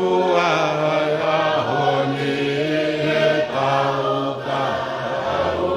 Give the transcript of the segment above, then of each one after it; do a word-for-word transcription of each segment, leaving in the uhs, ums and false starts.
ʻa e ʻaho ni ʻetau kahaʻu.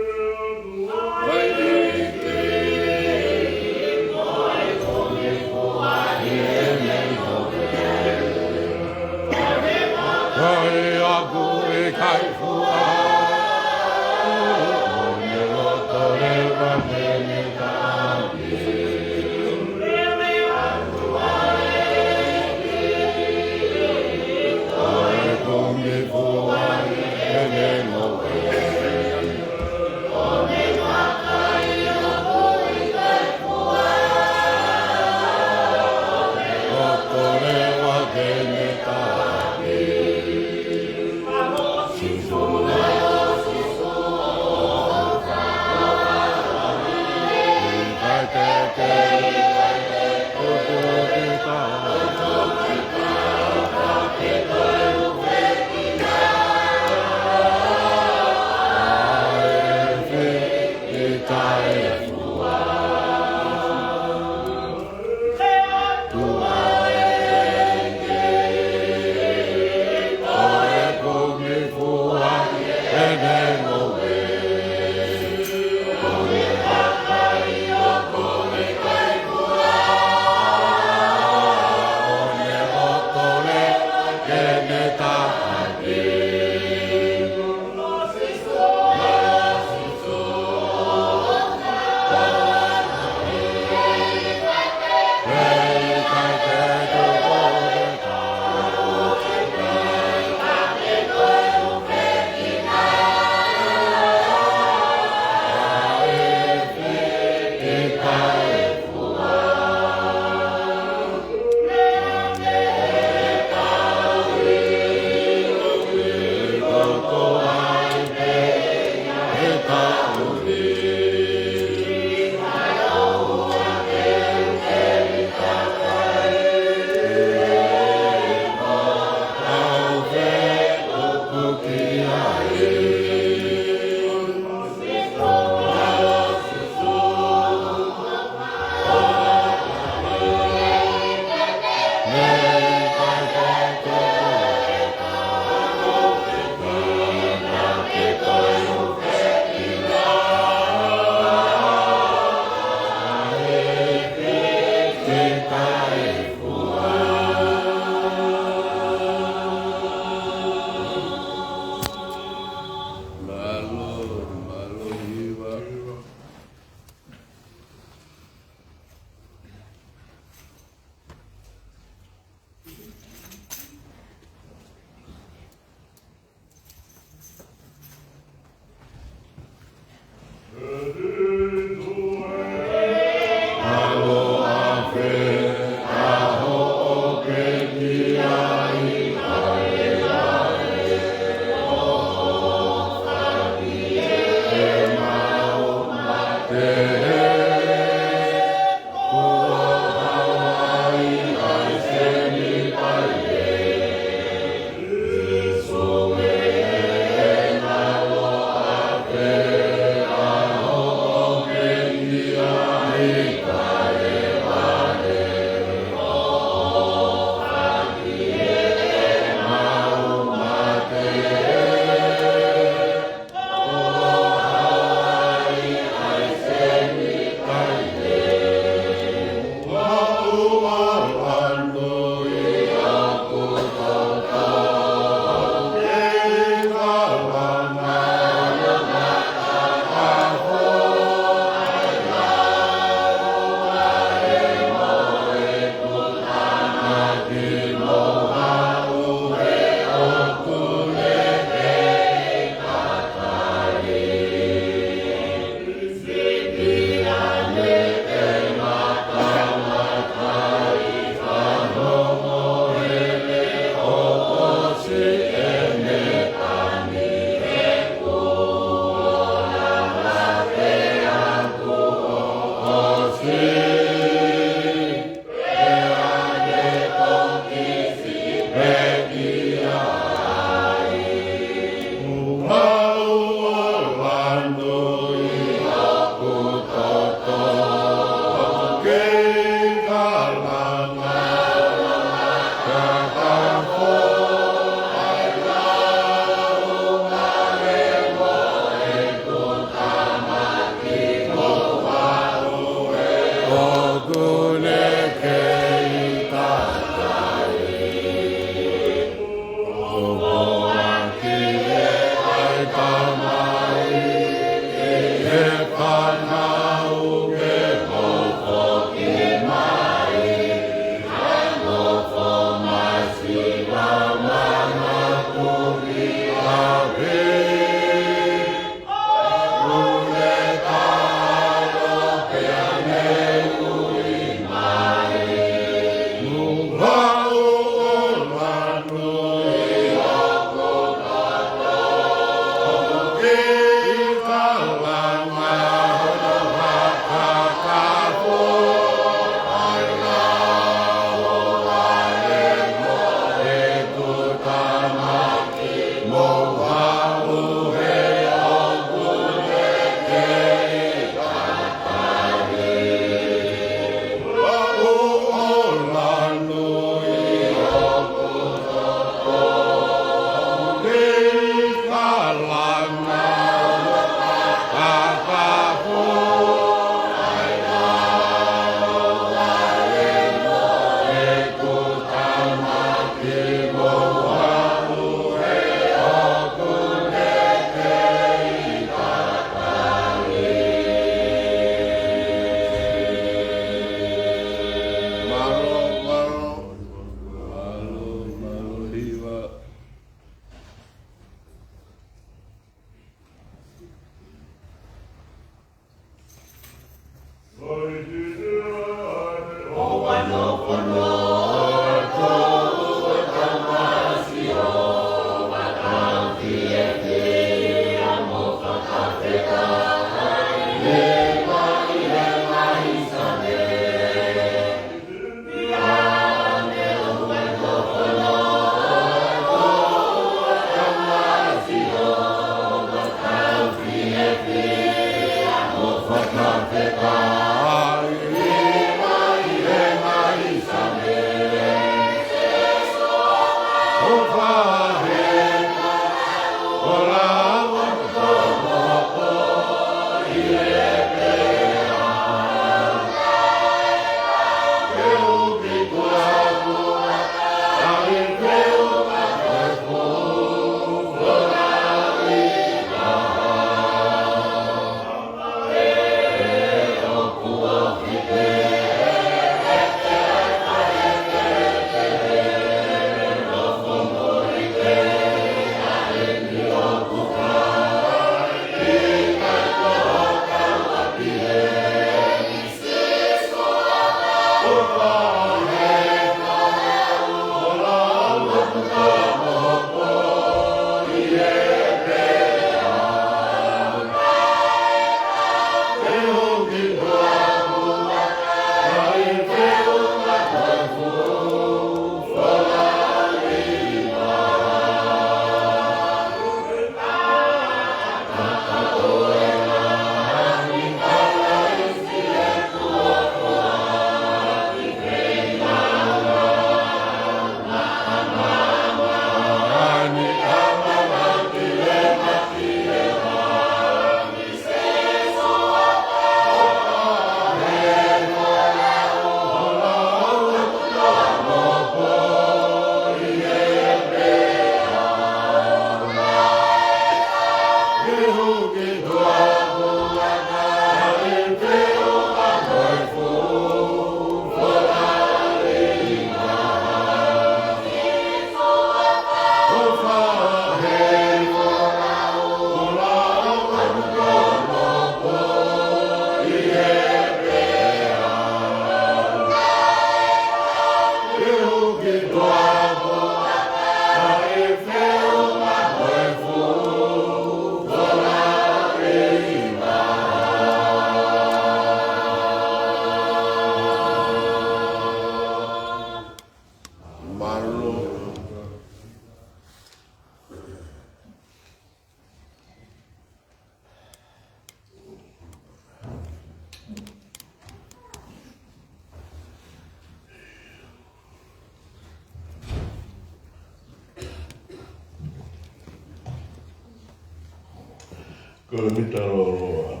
Ko e mita lōloa.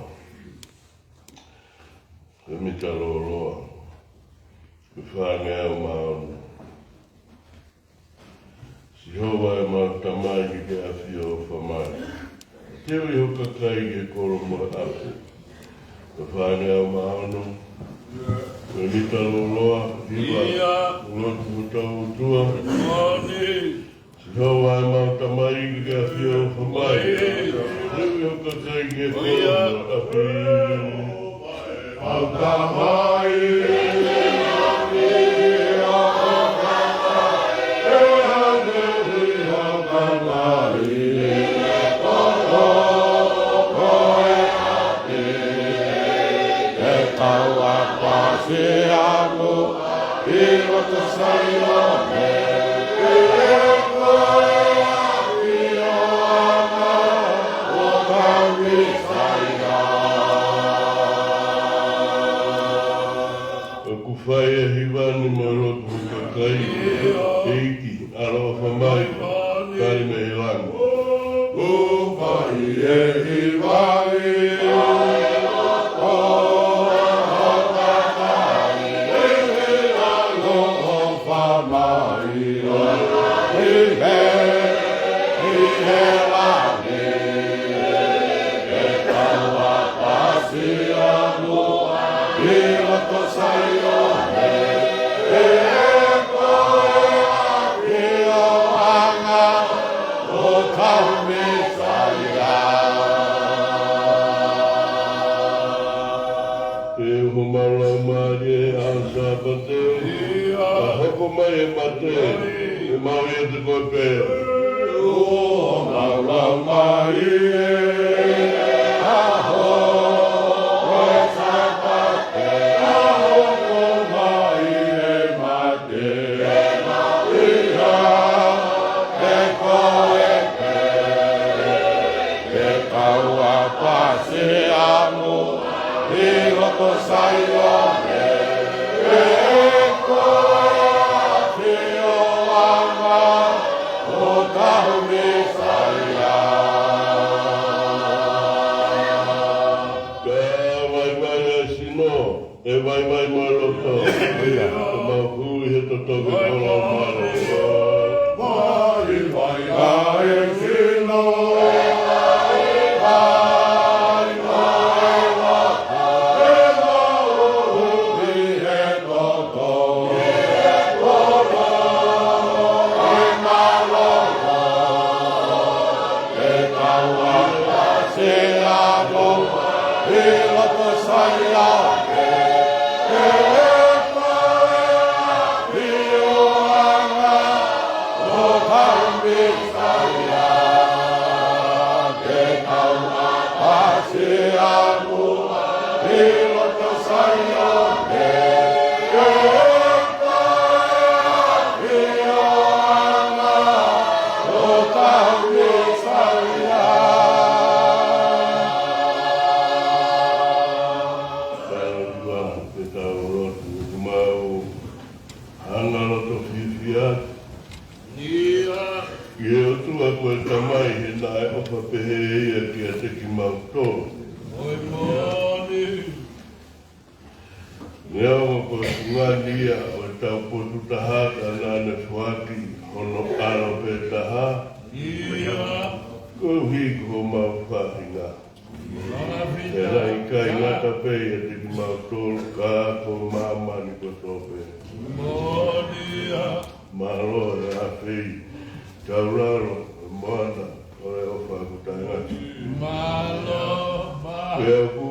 Ko e mita lōloa. Ko e fāngeau mā ono. Sihova ʻemau Tamai, ke ke ʻafio ʻo ʻofa mai. Teuʻi ho kakai ki he kolo mo e ʻapi. Ko e fāngeau mā ono. Ko e mita lōloa, hiva. ʻIo. Lotu hotau ʻOtua. Moʻoni. Sihova ʻemau Tamai, ke ke ʻafio ʻo ʻofa mai. Teuʻi ho kakai ki he kolo mo e ʻapi. ʻEmau Tamai, ke ke ʻafio ʻo ʻofa mai. Teuʻi ho kakai ki he kolo mo e ʻapi. Ke tau ʻapasia muʻa ʻi loto Saione, ʻi he ʻafioʻanga ʻo hotau Mīsaia. ʻOku fai e hiva ni mo e lotu ʻa e kakai, ʻEiki, ʻaloʻofa mai, tali mei langi. ʻOku fai e hiva ni, ʻo e lotu ʻa e kakai, ʻEiki, ʻaloʻofa mai, ʻi he, ʻi he langi. Ke tau ʻapasia muʻa ʻi loto Saione, ʻi he ʻafioʻanga ʻo hotau Mīsaia. Ke ʻoho homau laumālie ʻi he ʻaho Sāpate, ʻio, ka hoko mai e mate, ke mau ʻiate koe pē. ʻOho homau laumālie ʻi he ʻaho Sāpate, ka hoko mai e mate, ke mau ʻiate koe pē. Ke tau ʻapasia muʻa ʻi loto Saione, ʻi he ʻafioʻanga ʻo hotau Mīsaia. Ka vaivai ʻa e sino, ʻe vaivai mo e loto. ʻIo. Ke mau hū ʻi he toto ki he kolo mālōlō. Vaivai ʻa e sino, ʻe vaivai mo e loto. Ke mau hū ʻi he toto ki he kolo mālōlō. Ke tau ʻapasia muʻa ʻi loto Saione, ʻi he ʻafioʻanga ʻo hotau Mīsaia. Ke tau ʻapasia muʻa ʻi loto Saione, ʻi he ʻafioʻanga ʻo hotau Mīsaia. Kae ʻoua ke tau lotu, ʻoku mau hanga loto fiefia ʻi he ʻOtua ko e Tamai, he naʻe ʻofa pehē ia kiate kimautolu. Ko e moʻoni. Neongo ko e fungani ia ʻo e taupotu taha, ka naʻa ne foaki hono ʻAlo pē taha. ʻIo. Koeʻuhi ko homau faʻahinga. Pea naʻe ʻikai ngata pē ʻiate kimautolu, ka ko māmani kotoa pē. Moʻoni ia. Mālō e ʻafei, taulalo, moana, ʻo e ʻofa ʻoku taʻengata. Mālō, mālō. Pea ʻoku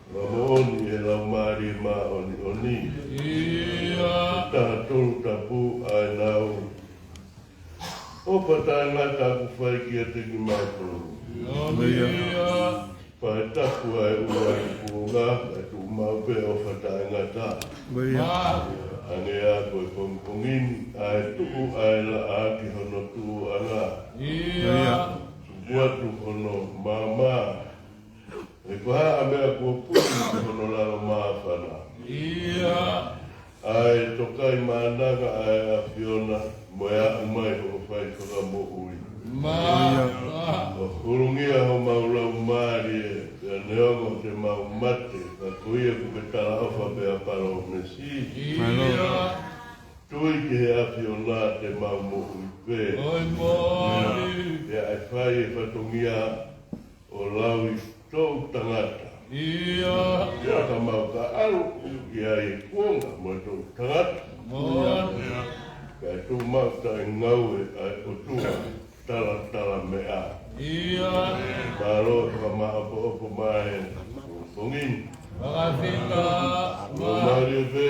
fakamoʻoni ʻe he Laumālie Māʻoniʻoni. ʻIo. Taha tolu tapu ʻa ʻenau ʻofa taʻengata ʻoku fai kiate kimautolu. ʻIo. Pea tapu ʻa e ʻuluaki kuonga, kae tuʻu maʻu pē ʻofa taʻengata. ʻIo. Hangē ko e pongipongi ni, ʻa e tuʻu ʻa e laʻā ki hono tuʻuʻanga. ʻIo. Tuku atu hono maama. He ko e hā ʻa e meʻa kuo puke ki hono lalo māfana? ʻIo. ʻA e tokaimaʻananga ʻa e ʻAfiona, mo e aʻu mai hoʻo fai fakamoʻui. Mālō. ʻOku huluʻi homau laumālie, pea neongo te mau mate, ka ko ia kuo ke talaʻofa pea palōmesi. Mālō. Tui ki he ʻAfiona te mau moʻui pē. Pea ʻe fai e fatongia ʻo lauʻi toʻutangata. Pea ka mau ka ʻalu ʻi he kuonga mo e toʻutangata, kae tuʻu mau taʻengaue ʻa e ʻOtua talatalameʻa. Mālō e fakamāʻopoʻopo mai e pongipongi ni. Mālō mālie pē.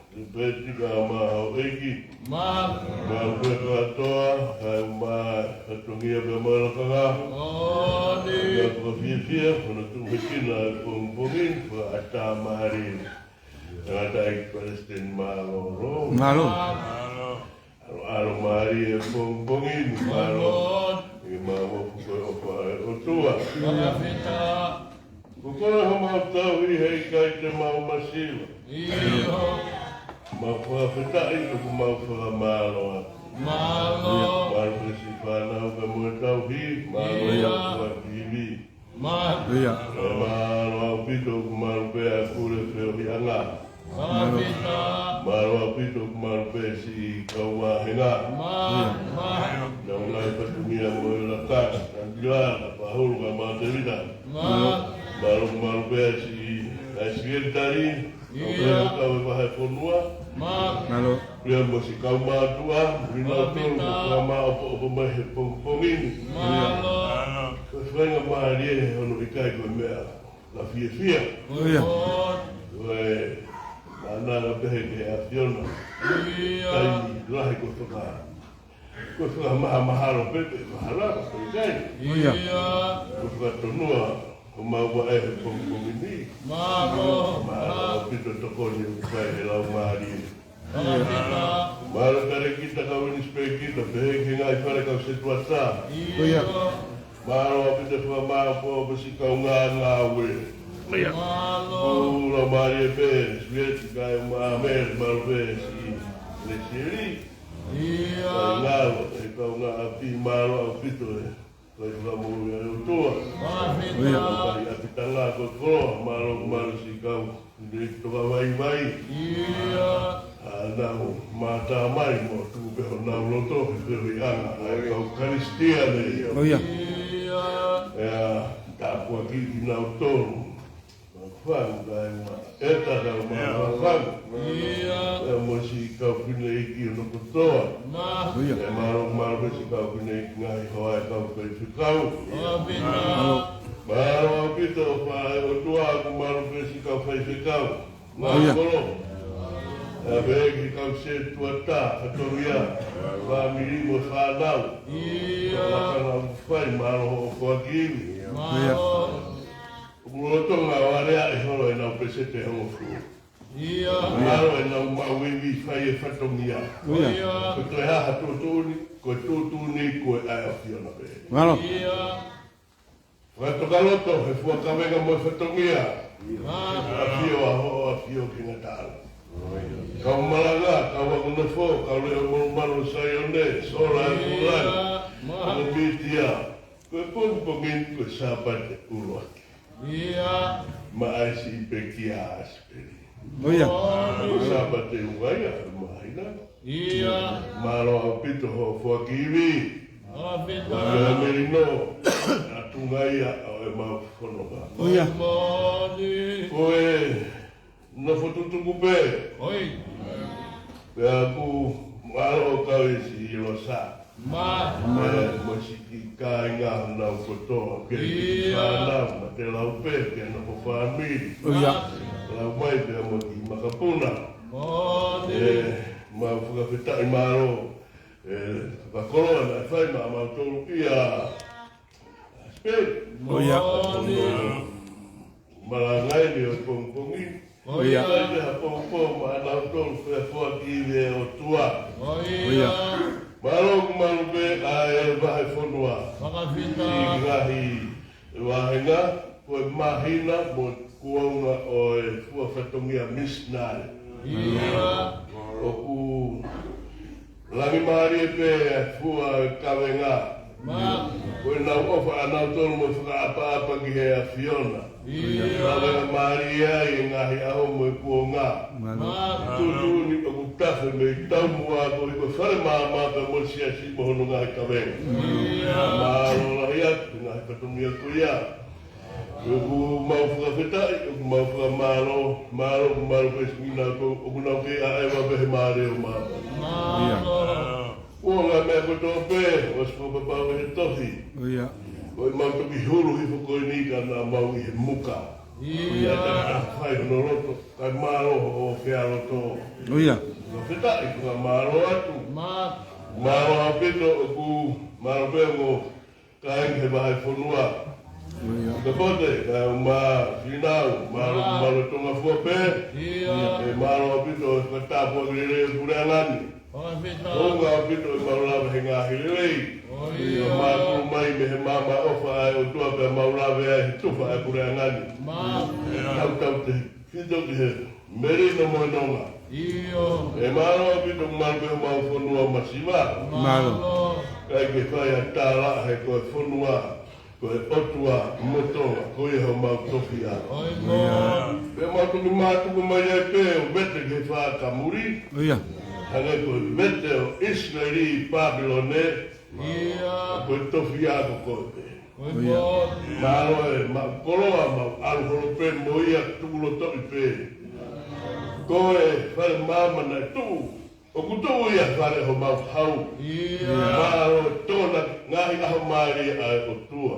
Sipeti kae ʻumaʻā houʻeiki. Mālō pē kātoa, kae ʻumaʻā e fatongia pea mo e lakanga. Pea ko e fiefia hono tuʻuhekina e pongipongi ni, fakaʻatā mālie. Tangataʻeiki Palesiteni mālōlō. Mālō. ʻAloʻalo mālie e pongipongi ni, mālō. ʻI he mau ʻofa ko e ʻofa ʻa e ʻOtua. Ko koe homau tauhi, heʻikai te mau masiva. Mau fakafetaʻi ʻoku mau fakamālō atu. Mālō pē siʻi fānau pea mo e tauhi, mālō e fakaikiiki. Mālō ʻaupito ʻoku malu pē ʻa e pule feohiʻanga. Mālō ʻaupito ʻoku malu pē siʻi kau vāhenga. Nau ngaahi fatongia mo e lakanga, Tangiala, Pahulu, kae ʻumaʻā Tevita. Mālō ʻoku malu pē siʻi, ʻa e sekelitali, ʻa e kau e vahefonua. Mālō. Pea mo siʻi kau mātuʻa, ʻi he nau tolu kuo fakamāʻopoʻopo mai he pongipongi ni. Ko e faingamālie he hono ʻikai ko e meʻa ka fiefia. Ko e, naʻa na pehē ki he ʻAfiona, taimi lahi ko e faka-, ko e fakamahamahalo pē pe mahalo, ko e ʻikai. Ko e fakatonua, ko mau vaʻe he pongipongi ni. Mālō ʻaupito tokoni ʻoku fai he laumālie. Mālō Talēkita, kau ʻInisipēkita, pehē ki he ngaahi fale kau setuata. Mālō ʻaupito fakamāʻopoʻopo siʻi kau ngāngāue. Mālō mālie pē, Sueti kae ʻumaʻā Mele, mālō pē siʻi Lesieli. Kae ngalo, e kau ngāʻapi, mālō ʻaupito e. Kae fakamoʻui ʻa e ʻOtua. Kae ʻapi tanga ko e koloa, mālō, mālō siʻi kau fineʻeiki tokavaivai. ʻA nau mātā mai mo tuku pē honau loto he feohiʻanga ʻa e kau Kalisitiane. Pea tāpuakiʻi kinautolu. Mafangu, kae ʻumaʻā ʻEta, kae ʻumaʻā Mafangu. Pea mo siʻi kau fineʻeiki hono kotoa. Pea mālō, mālō pē siʻi kau fineʻeiki ngaahi hoa e kau faifekau. Mālō ʻaupito ʻofa ʻa e ʻOtua, ʻoku malu pē siʻi kau faifekau. Mālō. Pea pehē ki he kau setuata, fatongia, fāmili mo e fānau. Lakanga ʻoku fai, mālō hoʻo foaki ivi. ʻOku lolotonga ʻo aleaʻi holo ʻenau peseti ʻe hongofulu. Mālō ʻenau maʻu ivi fai e fatongia. Ko e toe hā ha tuʻutuʻuni, ko e tuʻutuʻuni ko e ʻa e ʻAfiona pē. Fakatokaloto he fua kavenga mo e fatongia. ʻAfio ʻa hoʻo ʻAfio ki he ngataʻanga. Kau malanga, kau akonofo, kau leʻo molumalu Saione, sola e kulani, mo e mītia. Ko e pongipongi ni ko e Sāpate ʻuluaki. Maʻa e siʻi pekia ʻa ʻAsipeli. Ko e Sāpate ua ia ʻo e māhina. Mālō ʻaupito hoʻo foaki ivi. Ko e melino, ʻa e tuʻunga ia ʻo ʻemau fononga. Ko e nofo tutuku pē. Pea ʻoku mālō ʻo kau ʻi siʻi Losa. Mo siʻi kāinga honau kotoa. Pea siʻi fānau, Matelau pē, pea nofo fāmili. Lau mai pea mo kiʻi makapuna. ʻE, mau fakafetaʻi mālō. ʻE, fakakoloa naʻe fai maʻa mautolu ia. Pea. Malangaʻi ni ʻo e pongipongi. Fai pē ha pongipongi maʻa nautolu pea foaki ivi ʻe he ʻOtua. Mālō ʻoku malu pē ʻa e vahefonua. Siʻi ngaahi vāhenga, ko e māhina mo e kuonga ʻo e fua fatongia misinale. ʻOku langi mālie pē ʻa e fua kavenga. Ko ʻenau ʻofa ʻanautolu mo e fakaʻapaʻapa ki he ʻAfiona. Lava ke mālie ai e ngaahi ʻaho mo e kuonga. Tuʻutuʻuni ʻoku tafe mei taumuʻa koeʻuhi ko e fale maama pea mo e siasi mo hono ngaahi kavenga. Mālō lahi atu ngaahi fatongia ko ia. ʻOku mau fakafetaʻi, ʻoku mau fakamālō, mālō, mālō pē siʻi kinautolu ʻoku nau kei ʻaʻeva pē he mālie ʻo māmani. Kuo ngaahi meʻa kotoa pē, ʻosi fakapapau he tohi. Ko e mau toki hulu hifo ko eni ka naʻa mau ʻi he muka. Ia ta fai hono loto, kae mālō hoʻo fealoto. Fakafetaʻi, fakamālō atu. Mālō ʻaupito ʻoku, mālō pē mo kāinga he vahefonua. Ka pote, kae ʻumaʻā Fīnau, mālō, mālō Tonga fua pē. ʻE mālō ʻaupito e fakatāpuaki lelei e puleʻanga ni. Hounga ʻaupito ʻemau lava he ngaahi lelei. ʻIo, mākulu mai mei he maama ʻofa ʻa e ʻOtua pea mau lava ai he tufa ʻa e puleʻanga ni. Tautautefito ki he melino mo e nonga. ʻE mālō ʻaupito, mālō pē homau fonua masiva. Kae ke fai ʻa e tālaʻa he ko e fonua, ko e ʻOtua mo Tonga, ko ia homau tofiʻa. Pea mau toki mātuku mai ai pē ʻo vete ki he fākamuli. Hangē ko e vete ʻo ʻIsileli ʻi Papilone, ko e tofiʻa ko koe pē. Mālō e maʻu koloa, mau ʻalu holo pē mo ia, tuku lotoʻi pē. Ko e fale maama naʻe tuʻu, ʻoku tuʻu ia fale homau hau. Mālō tona ngaahi ʻaho mālie ʻa e ʻOtua.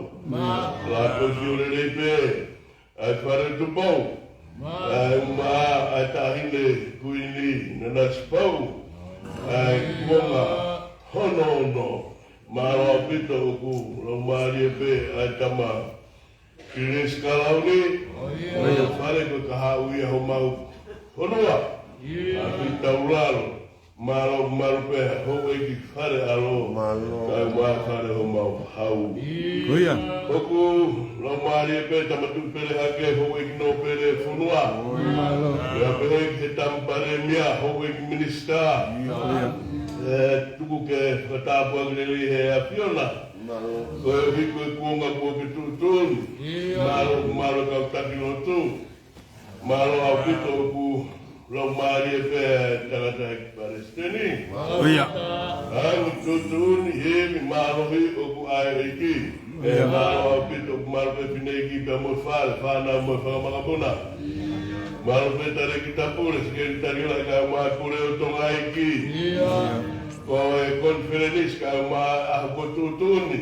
Lā ko e sio lelei pē ʻa e Fale Tupou, kae ʻumaʻā ʻa e Taʻahine Kuini Nanasipauʻu, ʻa e kuonga hono ono. Mālō ʻaupito ʻoku laumālie pē ʻa e tama Kilesi Kalauni, ʻo ia fale ko e kahaʻu ia homau fonua. ʻA Pita Ulalo, mālō, mālō pē houʻeiki Fale ʻAlo, kae ʻumaʻā fale homau hau. ʻOku laumālie pē tama tuʻu pele hake houʻeiki nōpele fonua. Pea pehē ki he tama palēmia, houʻeiki minisitā. ʻE tuku ke fakatāpuaki lelei he ʻAfiona. Koeʻuhi ko e kuonga kuo ke tuʻutuʻuni. Mālō, mālō kau taki lotu. Mālō ʻaupito ʻoku laumālie pē tangataʻeiki palesiteni. ʻA e tuʻutuʻuni himi mālohi ʻoku ʻa e ʻEiki. ʻE mālō ʻaupito ʻoku mālō pē fineʻeiki pea mo e fale, fānau mo e fanga makapuna. Mālō pē talēkita pule, sekelitali lahi kae ʻumaʻā e pule ʻo Tonga ʻEiki. Ko e konifelenisi kae ʻumaʻā ʻaho kuo tuʻutuʻuni.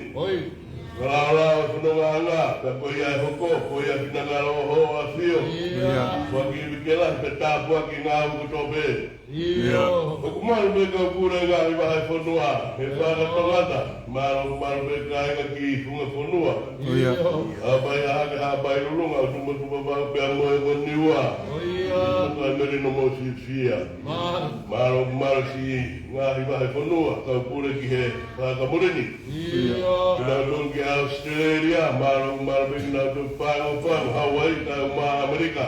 Fakalaolao e fonongaʻanga, pea ko ia ʻe hoko, ko ia finangalo ʻo ʻAfio. Foaki ivi ke lahi, pea tāpuaki ngāue kotoa pē. ʻOku mālō pē kau pule ngaahi vahefonua, he fanga tongata, mālō, mālō pē kāinga ki funga fonua. Haʻapai ʻaʻake, haʻapai lulunga, ʻo tuʻutuʻuni pē mo e ʻOniua. Tuʻutuʻuni melino mo fiefia. Mālō, mālō siʻi ngaahi vahefonua, kau pule ki he fanga kamuli ni. Kinautolu ki ʻAositelēlia, mālō, mālō pē kinautolu Pango, Pango, Hauaiʻi, kae ʻumaʻā ʻAmelika.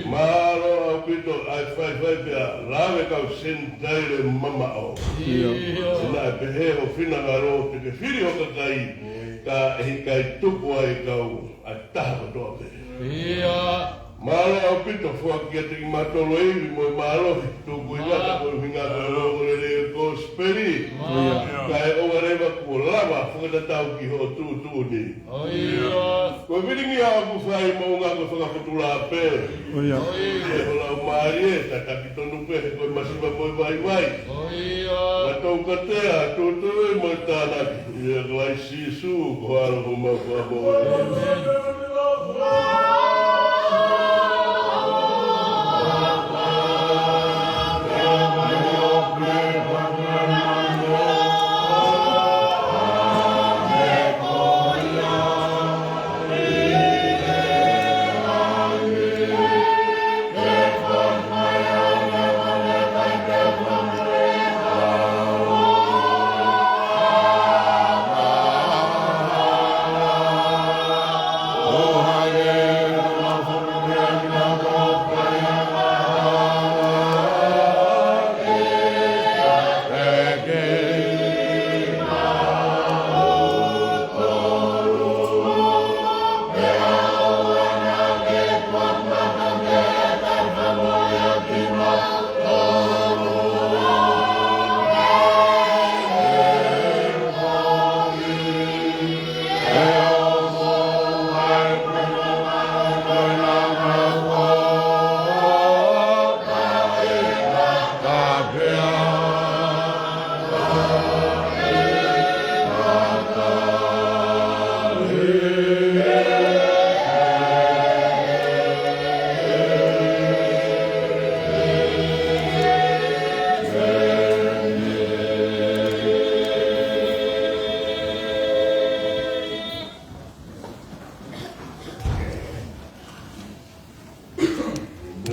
Mālō ʻaupito ʻa e faifai pea lave kau Senitaile mamaʻo. Naʻe pehē ho finangalo te ke fili ho kakai, ka ʻe ʻikai tupu ai kau ʻa e taha kotoa pē. Mālō ʻaupito foaki kiate kimautolu e ivi mo e mālohi, tuku ʻi ngata ko e ʻuhinga ko e ongoongolelei ʻo e kosipeli. Kae ʻoua leva kuo lava fakatatau ki hoʻo tuʻutuʻuni. Ko e vilingia ʻoku fai moʻunga ko e fakafutulā pē. ʻE ho laumālie, tataki tonu pē, he ko e masiva mo e vaivai. Ka tou katea, tuʻutuʻuni mo e tānaki. ʻIa Kalaisi Sīsū, ko ho ʻAlo ko homau Fakamoʻui.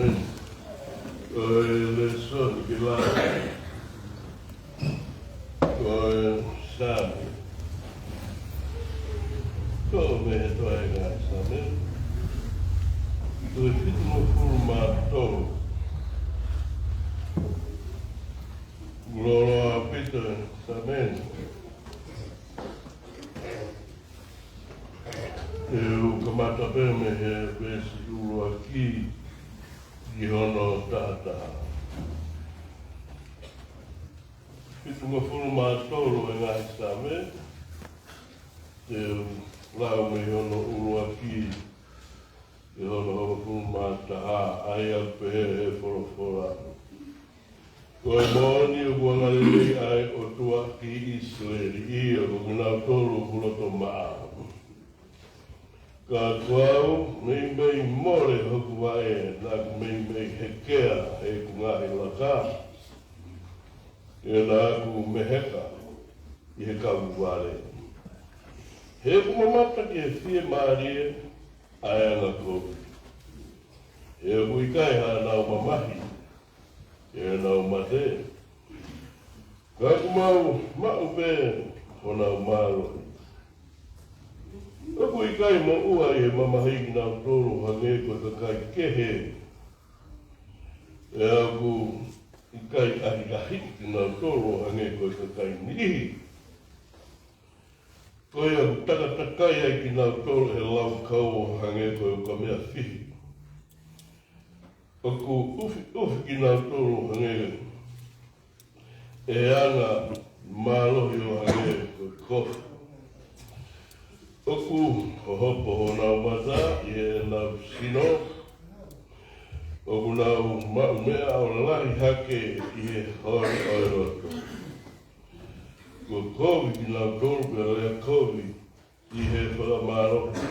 Ko e lēsoni ke lave, ko e Saame. Toʻo mei he tohi ʻa e Saame. Ko e fitungofulu mā tolu. Loloa pito Saame. Te u kamata pē mei he veesi ʻuluaki ki hono taha taha. Fitungofulu mā tolu e ngaahi Saame, te u lau mei hono ʻuluaki ki hono hongofulu mā taha, ʻa ia ʻoku pehē ʻe he folofola: Ko e moʻoni ʻoku angalelei ʻa e ʻOtua ki ʻIsileli, ʻio, ko kinautolu ʻoku loto maʻa. Ka ko au, meimei mole hoku vaʻe, naʻa ku meimei hekea heʻeku ngaahi laka, ʻio, naʻa ku meheka ʻi he kau vale. He ʻoku mamata ki he fiemālie ʻa e angakovi. He ʻoku ʻikai haʻanau mamahi, ʻio, nau mate. Ka ʻoku mau maʻu pē honau mālohi. ʻOku ʻikai moʻua ʻi he mamahi kinautolu hangē ko e kakai kehe. ʻIo, ʻoku ʻikai ʻahiʻahiʻi kinautolu hangē ko e kakai niʻihi. Ko ia ʻoku takatakai ai kinautolu ʻe he laukau hangē ko e ukamea fihi. ʻOku ʻufiʻufi kinautolu hangē ʻe he anga mālohi ʻo hangē ko e kofu. ʻOku hohopo honau mata ʻi heʻenau sino. ʻOku nau maʻu meʻa ʻo lahi hake ʻi he holi ʻo e loto. Kuo kovi kinautolu pea lea kovi ʻi he fakamālohi,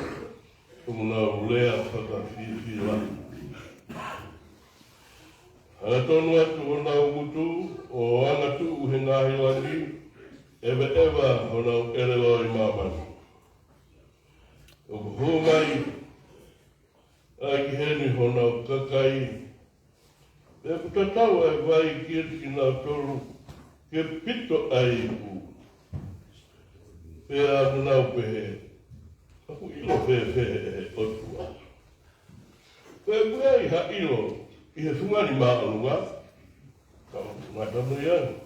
ʻoku nau lea fakafilifili. Hangatonu atu honau ngutu ʻo angatuʻu he ngaahi langi, ʻeveʻeva honau ʻelelo ʻi māmani. ʻOku hū mai ʻa e ki heni honau kakai, pea ʻoku tatau ʻa e vai kiate kinautolu ke pito ʻa e ipu. Pea ʻoku nau pehē, ʻoku ʻilo fēfē ʻe he ʻOtua? Pea ʻoku ʻi ai ha ʻilo ʻi he fungani māʻolunga? Ka ʻoku ngata mai ange.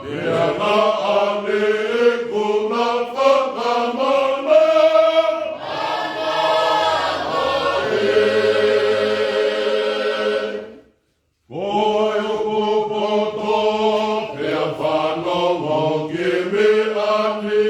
Pea naʻa ne kona fakamana. Ko e ʻoku poto pea fanongo ki he meʻa ni.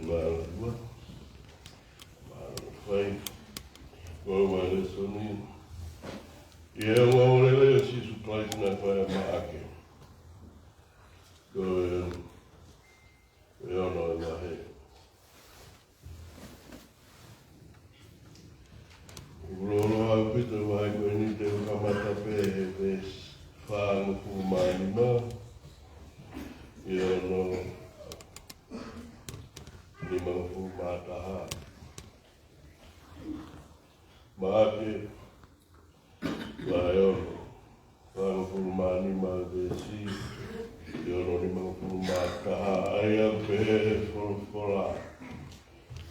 Mālō. Mālō fai. Ko e lēsoni ʻi he ongoongolelei ʻo Sīsū Kalaisi naʻe fai ʻe Maʻake. Ko e, e ono e vahe. ʻOku lōloa ʻaupito e vahe ko eni, te u kamata pē he veesi fāngofulu mā nima ʻi he ono nimangofulu mā taha. Maʻake vahe ono, fāngofulu mā nima, veesi ʻi he ono nimangofulu mā taha, ʻa ia ʻoku pehē ʻe he folofola: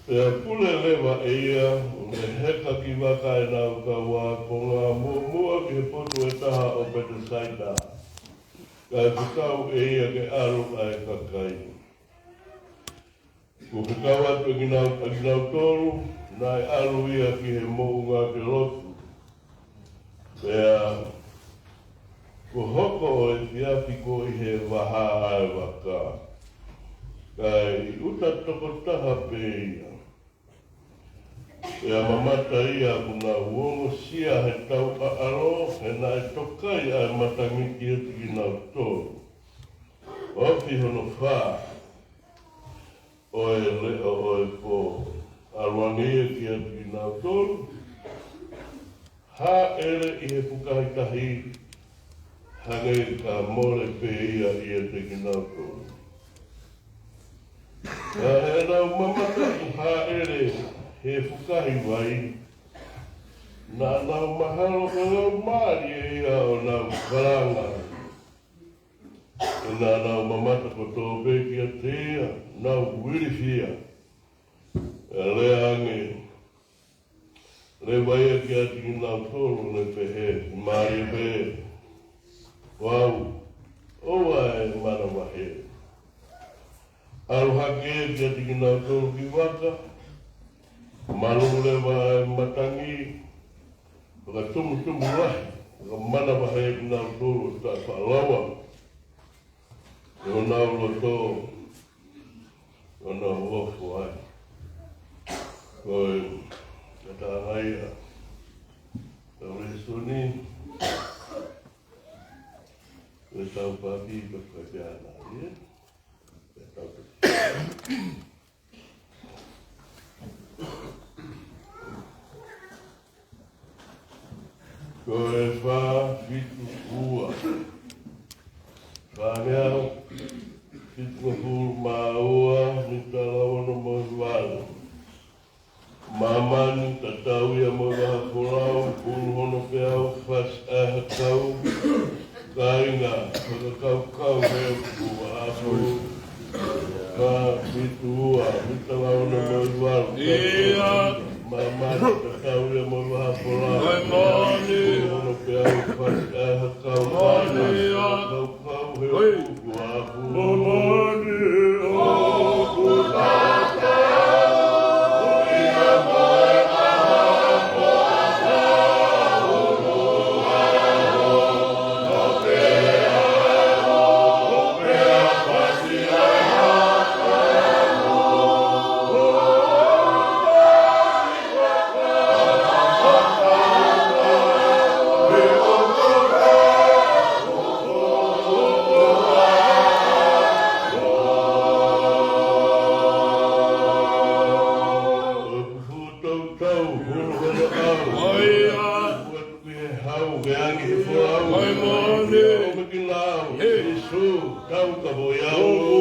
Pea pule leva ʻe ia, ʻo ne heka ki vaka ʻenau kau ākonga, muʻomuʻa ki he potu ʻe taha ʻo Petesaita, kae fekau ʻe ia ke ʻalu ʻa e kakai. Kuo fekau atu ʻa kinau-, ʻa kinautolu, naʻe ʻalu ia ki he moʻunga ke lotu. Pea kuo hoko ʻa e efiafi, kuo ʻi he vaha ʻa e vaka, kae ʻi ʻuta tokotaha pē ia. Pea mamata ia, kuo nau ongosia he tauʻaʻalo, he naʻe tokai ʻa e matangi kiate kinautolu. Ofi hono fā ʻo e leʻo ʻo e pō, ʻalu ange ia kiate kinautolu, hāʻele ʻi he fukahi tahi, hangē ka mole pē ia ʻiate kinautolu. Ka ʻi heʻenau mamata ʻi he hāʻele he fukahi vai, naʻa nau mahalo ko e laumālie ia ʻo ʻenau kalanga. Pea naʻa nau mamata kotoa pē kiate ia, nau ilifia. Pea lea ange leva ia kiate kinautolu, ʻo ne pehē: Mālie pē, ko au, ʻoua ʻe manavahē. ʻAlu hake ia kiate kinautolu ki vaka, malu leva ʻa e matangi, fakatumutumu lahi, fakamanavahē kinautolu, taʻefaʻalaua ʻi honau loto, ʻo nau ofo ai. Ko e ngataʻanga ia ʻetau lēsoni, ko ʻetau pāpi ka fai pē ʻana, ē? Ko ʻetau pāpi. Ko e fā fitu ua. Fāngeau fitungofulu mā ua, mita lau ono mo e valu. Māmani, tatau ia mo e vahafolau, hulu hono peau, fasi ʻa e hakau. Kāinga, fakakaukau he uku ʻafu. Fā fitu ua, mita lau ono mo e valu. ʻIo. Māmani, tatau ia mo e vahafolau. Māmani. Hulu hono peau, fasi ʻa e hakau. Māmani. Fakakaukau he uku ʻafu. Māmani. Hau ke angi he folau. Māmani. Ō mai ki lau. He. Sīsū, tau ka ʻoku ʻi ai au.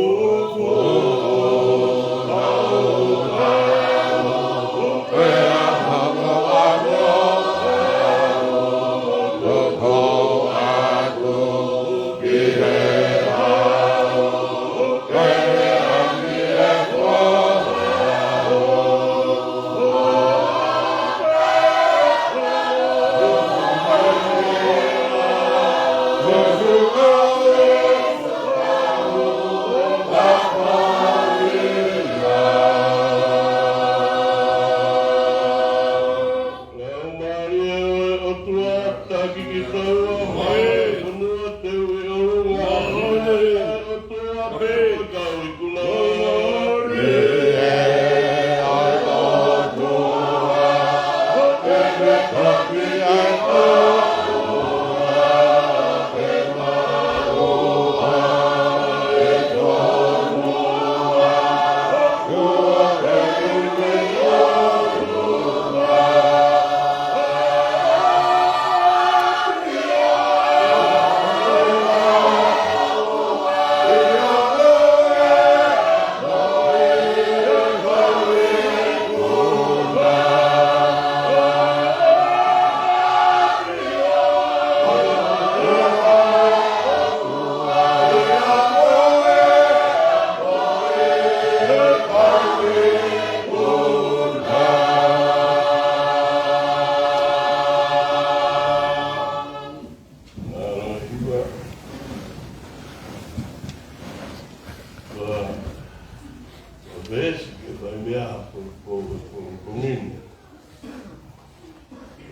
Veesi ke fai mei ai ha pongipongi.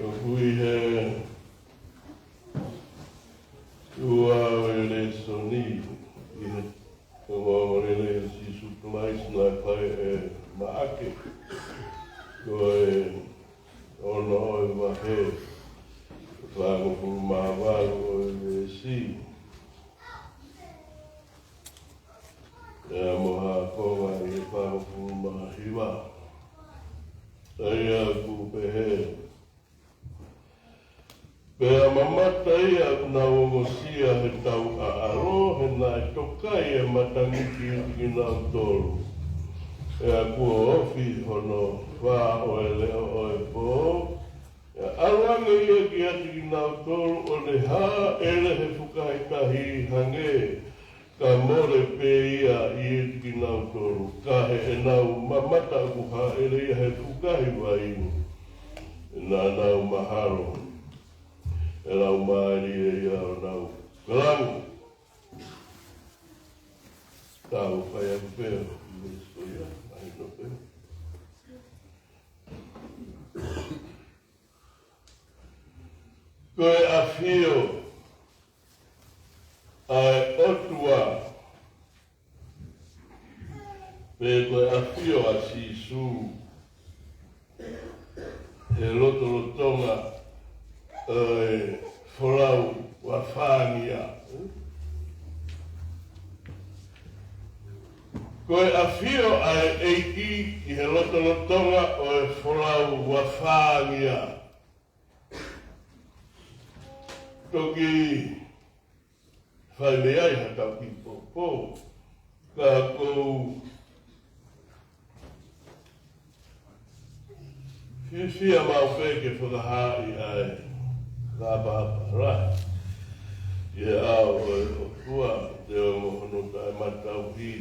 ʻOku ʻi he ua ʻo e lēsoni ʻi he ongoongolelei ʻo Sīsū Kalaisi naʻe fai ʻe Maʻake. Ko e ono ʻo e vahe, fāngofulu mā valu ʻo e veesi, ʻa ia mo ha konga ʻi he fāngofulu mā hiva. ʻA ia ʻoku pehē: Pea mamata ia ʻoku nau ongosia he tau ʻaʻalo, he naʻe tokai e matangi kiate kinautolu. Pea kuo ofi hono fā ʻo e leʻo ʻo e pō, pea ʻalu ange ia kiate kinautolu ʻo ne hāʻele he fukahi tahi hangē ka mole pē ia ʻiate kinautolu, ka heʻenau mamata ʻoku hāʻele ia he fukahi vai, naʻa nau mahalo ʻe laumālie ia ʻo nau kalanga. Tau fai atu pē ʻa e veesi ko ia, mahino pē. Ko e ʻafio ʻa e ʻOtua, pe ko e ʻafio ʻa Sīsū he lotolotonga ʻo e folau ua fāngia. Ko e ʻafio ʻa e ʻEiki ʻi he lotolotonga ʻo e folau ua fāngia. Toki fai mei ai ha tau kiʻi poupou, ka ʻoku ou fiefia maʻu pē ke fakahaaʻi ʻa e fakapapālangi ʻi he ʻao ʻo e ʻOtua, te ongo hono taʻematauhi.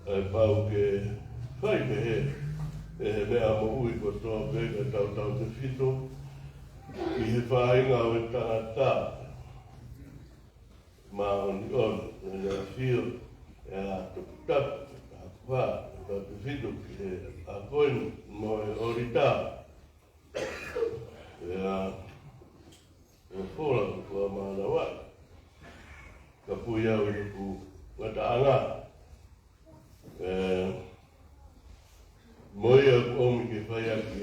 ʻE pau ke fai pehē ʻe he meʻa moʻui kotoa pē ka tautautefito ki he faʻahinga ʻo e tangata māʻoniʻoni, ʻene ʻafio ʻa e toputapu, ʻa e taha, tautautefito ki he ʻaho ni mo e ʻōlita. ʻE ʻa ʻo fola ko tua mānava, ka pui au i hoku ngataʻanga. ʻE, mo ia ʻoku ʻomi ke fai ʻaki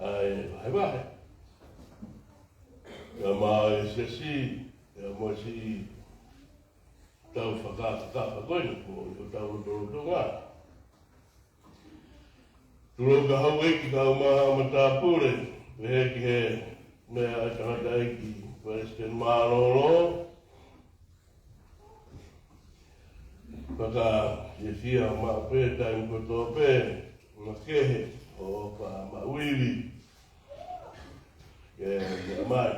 ʻa e vahevahe. ʻA ia mo e siasi, ʻa ia mo e siʻi tau fakakakafa ko eni ko ʻetau lotolotonga. Tulou ka hau ʻEiki, kau maʻa matāpule, pehē ki he meʻa ʻa e tangataʻeiki Palesiteni mālōlō. Fakafiefia maʻu pē taimi kotoa pē, makehe ʻo fai maʻu ivi ke meʻa mai.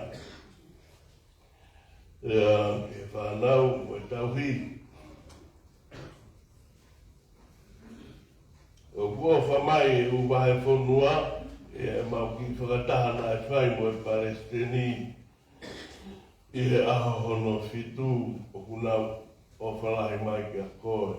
ʻA ia, ki he fānau mo e tauhi. ʻOku ʻofa mai e ʻū vahefonua ʻi heʻemau kiʻi fakataha naʻe fai mo e Palesiteni ʻi he ʻaho hono fitu, ʻoku nau ʻofa lahi mai kia koe.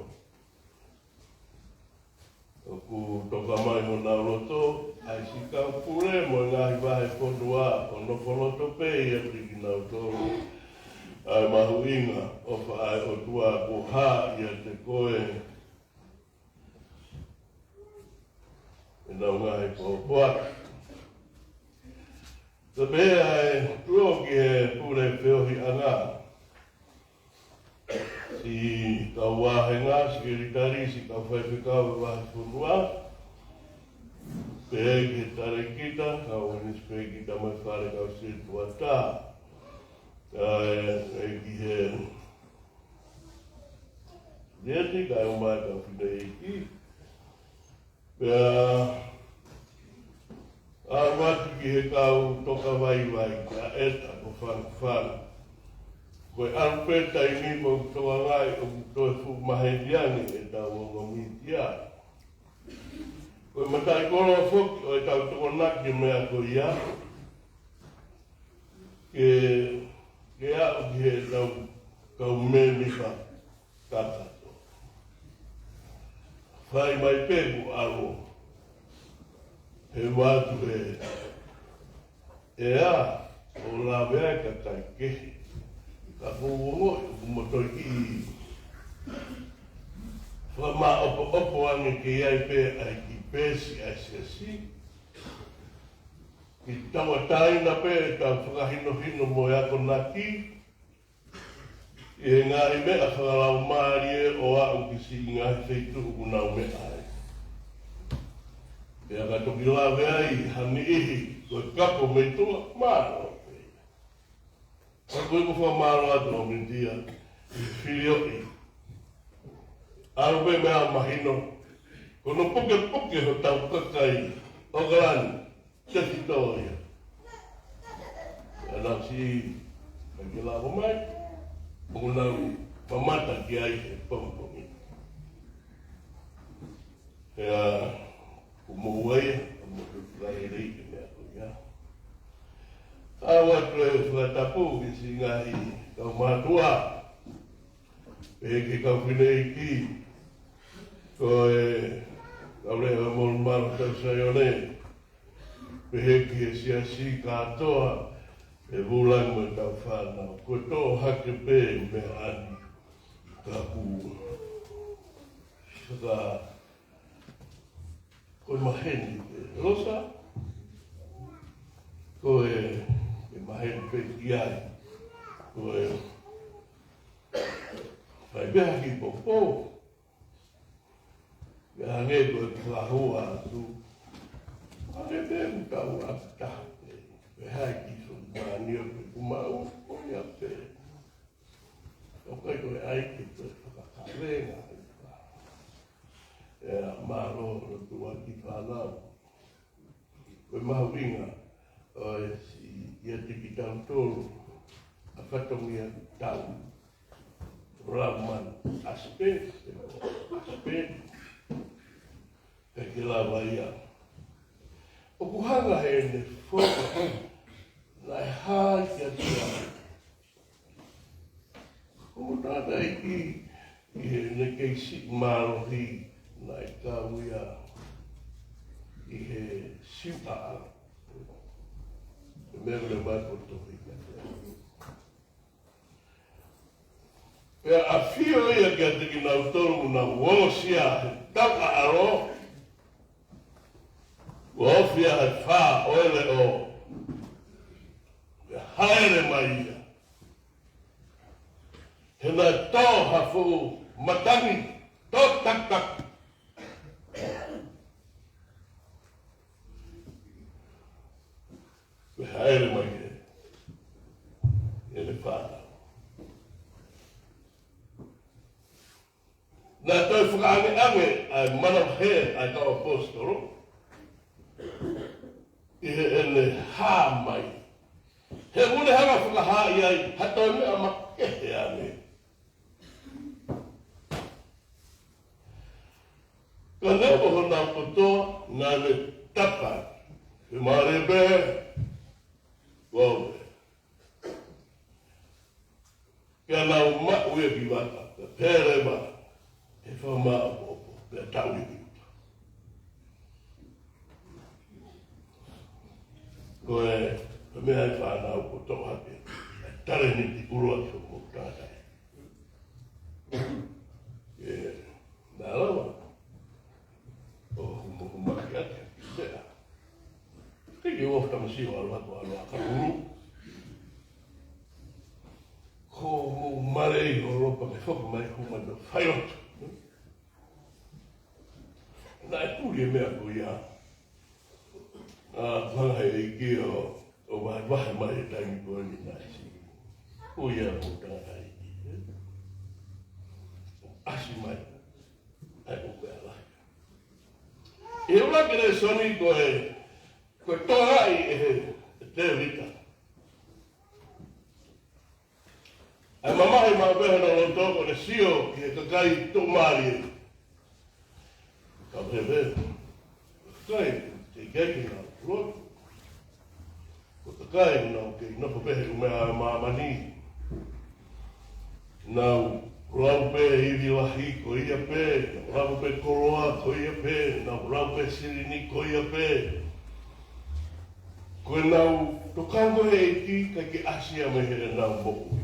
ʻOku toka mai honau loto ʻa e siʻi kau pule mo e ngaahi vahefonua ʻo nofo loto pē ʻiate kinautolu. ʻA e mahuʻinga ʻofa ʻa e ʻOtua kuo hā ʻiate koe ʻenau ngaahi pōpoaki. Pea pehē ʻa e tuʻu ki he pule feohiʻanga, siʻi kau vāhenga, sekelitali, siʻi kau faifekau ʻo e vahefonua, pehē ki he talēkita, kau inisipēkita mo e fale kau setuata, ʻa e, ʻa e ki he lieti, kae ʻumaʻā e kau fineʻeiki. Pea ʻalu atu ki he kau toka vaivai, kia ʻEta mo Fangafanga. Ko e ʻalu pē taimi ni mo e tokangaʻi ʻoku toe fuʻu maheni ange ʻetau ongo mītia. Ko e mataʻikoloa foki ʻo ʻetau tokonaki e meʻa ko ia, ke, ke aʻu ki heʻetau kau mēmipa kakato. Fai mai pē kuo ʻalu he vatu he ʻea ʻo lave ai kakai kehe. Ka ʻoku ou ongoʻi ʻoku mo toe kiʻi fakamāʻopoʻopo ange ke ʻi ai pē ʻa e kiʻi peesi ʻa e siasi. Ke tauʻatāina pē ʻetau fakahinohino mo e akonaki, ʻi he ngaahi meʻa fakalaumālie ʻo aʻu ki siʻi ngaahi feituʻu ʻoku nau meʻa ai. Pea ka toki lave ai ha niʻihi ko e kapo mei tuʻa, mālō pē. Ka ko e ko fakamālō atu ʻa mītia, filioʻi. ʻAlu pē meʻa mahino, ko hono pukepuke hotau kakai ʻOkalani, tefitoʻi ia. ʻA e lau siʻi, ka ke lava mai, mo nau mamata ki ai he pongipongi. Pea, ko mou ai, ko mou tuʻu lelei ke meʻa ko ia. ʻAlu atu e fakatapu ki siʻi ngaahi kau mātuʻa, pehē ki he kau fineʻeiki, ko e kau lea ʻa Molomalo Tau Saione, pehē ki he siasi kātoa, e Vula mo e kau fānau. Ko e toʻo hake pē meʻa ni, ka ʻoku, ka, ko e maheni pē Losa, ko e, e maheni pē ki ai, ko e, fai pē ha kiʻi poupou. Ia hangē ko e fakahua atu. Hangē pē ʻoku tau ʻapitaha pē. Pe hai ki so mani o pe kumau, ko ia pē. ʻOku ʻikai ko e ʻai ke toe fakakavenga ai. ʻE mālō lotu ʻa ki fānau. Ko e mahuʻinga ʻo e siʻi ʻiate kitautolu ʻa e fatongia tau. Raman aspe, aspe, ka ke lava ia. ʻOku hanga heʻene foka, naʻe hā kiate ia. Ko e tangataʻeiki ʻi heʻene kei siʻi mālohi naʻe kau ia ʻi he siuʻaʻa. Ko e meʻa leva ko e tohi kiate ia. Pea ʻafio ia kiate kinautolu naʻa nau ongosia he tauʻaʻalo, ʻo ofi ʻa e fā ʻo e leʻo. Pea hāʻele mai ia. He naʻe tō ha fuʻu matangi, tō takitaki. Pea hāʻele mai ē, ʻene fānau. Naʻe toe fakaangeange ʻa e manavahē ʻa e kau ʻaposetolo ʻi heʻene hā mai. He ʻoku ne hanga fakahaaʻi ai ha toe meʻa makehe ange. Ka neongo honau kotoa, naʻa ne tapa. He mālie pē, ʻoku ʻave. Pea nau maʻu ia ki vaka, pea pele ma, he fakamāʻopoʻopo, pea tau ia ki uta. Ko e, ko e meʻa ʻa e fānau ko e toʻo hake ʻa e talēniti ʻuluaki ʻo hoʻomou tangataʻeiki. ʻE, naʻa lava ʻo huma, humaki ʻaki ha kiʻi sea. Ke ke ʻofa tamasiʻi ʻo ʻalu atu ʻo ʻalu ʻakapulu. Ko hoʻomou malei ʻo lopa ke foki mai huma no fai lotu. Naʻe tuli e meʻa ko ia. ʻA, hanga he ʻEiki ʻo, ʻo vahevahe mai e taimi ko eni naʻe siʻi. Ko ia mo tangataʻeiki. ʻAsi mai. ʻAi ko ke ala. ʻI he ʻuluaki lēsoni ko e, ko e toʻo ai ʻe he, ʻe Tēvita ʻa e mamahi maʻu pē hono loto ko ʻene sio ki he kakai tuʻumālie. Ka pehē pē, kakai, teʻeki ai ke nau lotu. Ko e kakai ʻoku nau kei nofo pē he ʻū meʻa ʻa māmani. Nau lau pē ivi lahi ko ia pē, nau lau pē koloa ko ia pē, nau lau pē silini ko ia pē. Ko ʻenau tokanga ki he ʻEiki ʻikai ke ʻasi ia mei heʻenau moʻui.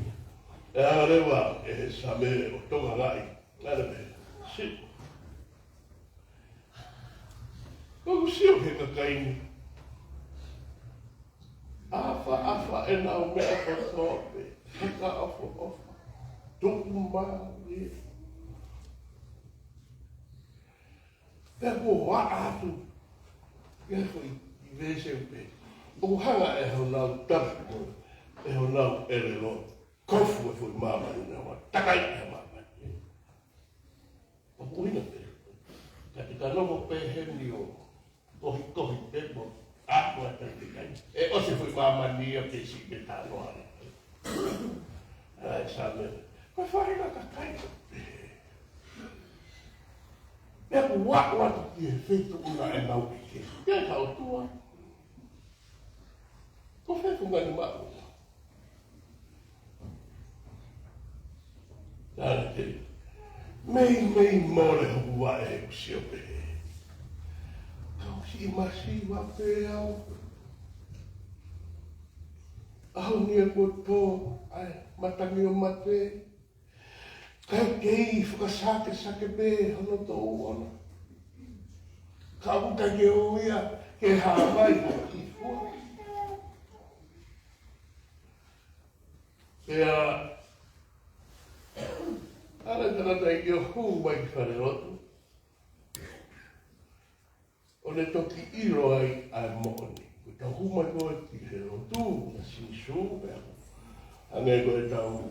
ʻE hanga leva ʻe he Saame ʻo tokangaʻi. Naʻa ne pehē, siʻi. ʻOku sio ki he kakai ni. ʻAfaʻafa ʻenau meʻa kotoa pē. Fakaʻofoʻofa. Tuʻumālie. Pea kuo ʻoatu ia foʻi veesi ʻoku pehē, ʻoku hanga ʻe honau tapu, ʻe honau ʻelelo, kofu e foʻi māmani naʻa nau takai ʻi he māmani. ʻOku ʻuhinga pē, ka te ka nofo pē heni ʻo kohikohi pē mo ʻaku ʻa takai. ʻE ʻosi e foʻi māmani ia pē siʻi pē tānoa. ʻAi, Saame. Ko e faʻahinga kakai ko ē. Pea kuo ʻoatu ki he feituʻu naʻa nau ʻeke. Pea ka ʻOtua. Ko fē fungani maʻu. Naʻa ne pehē, meimei mole hoku vaʻe heʻeku sio pehē. Ka u siʻi masiva pē au. ʻAho ni ʻe kuo tō ʻa e matangi ʻo mate. Kae kei fakasakesake pē hono tōʻonga. Ka ʻoku ʻikai ke ui ia ke hā mai ʻi fua. Pea, ʻalu e tangataʻeiki ʻo hū mai ki falelotu. ʻO ne toki ʻilo ai ʻa e moʻoni. Ko e tau hū mai ko ē ki he lotu, naʻe Sīsū, pea. Hangē ko e tau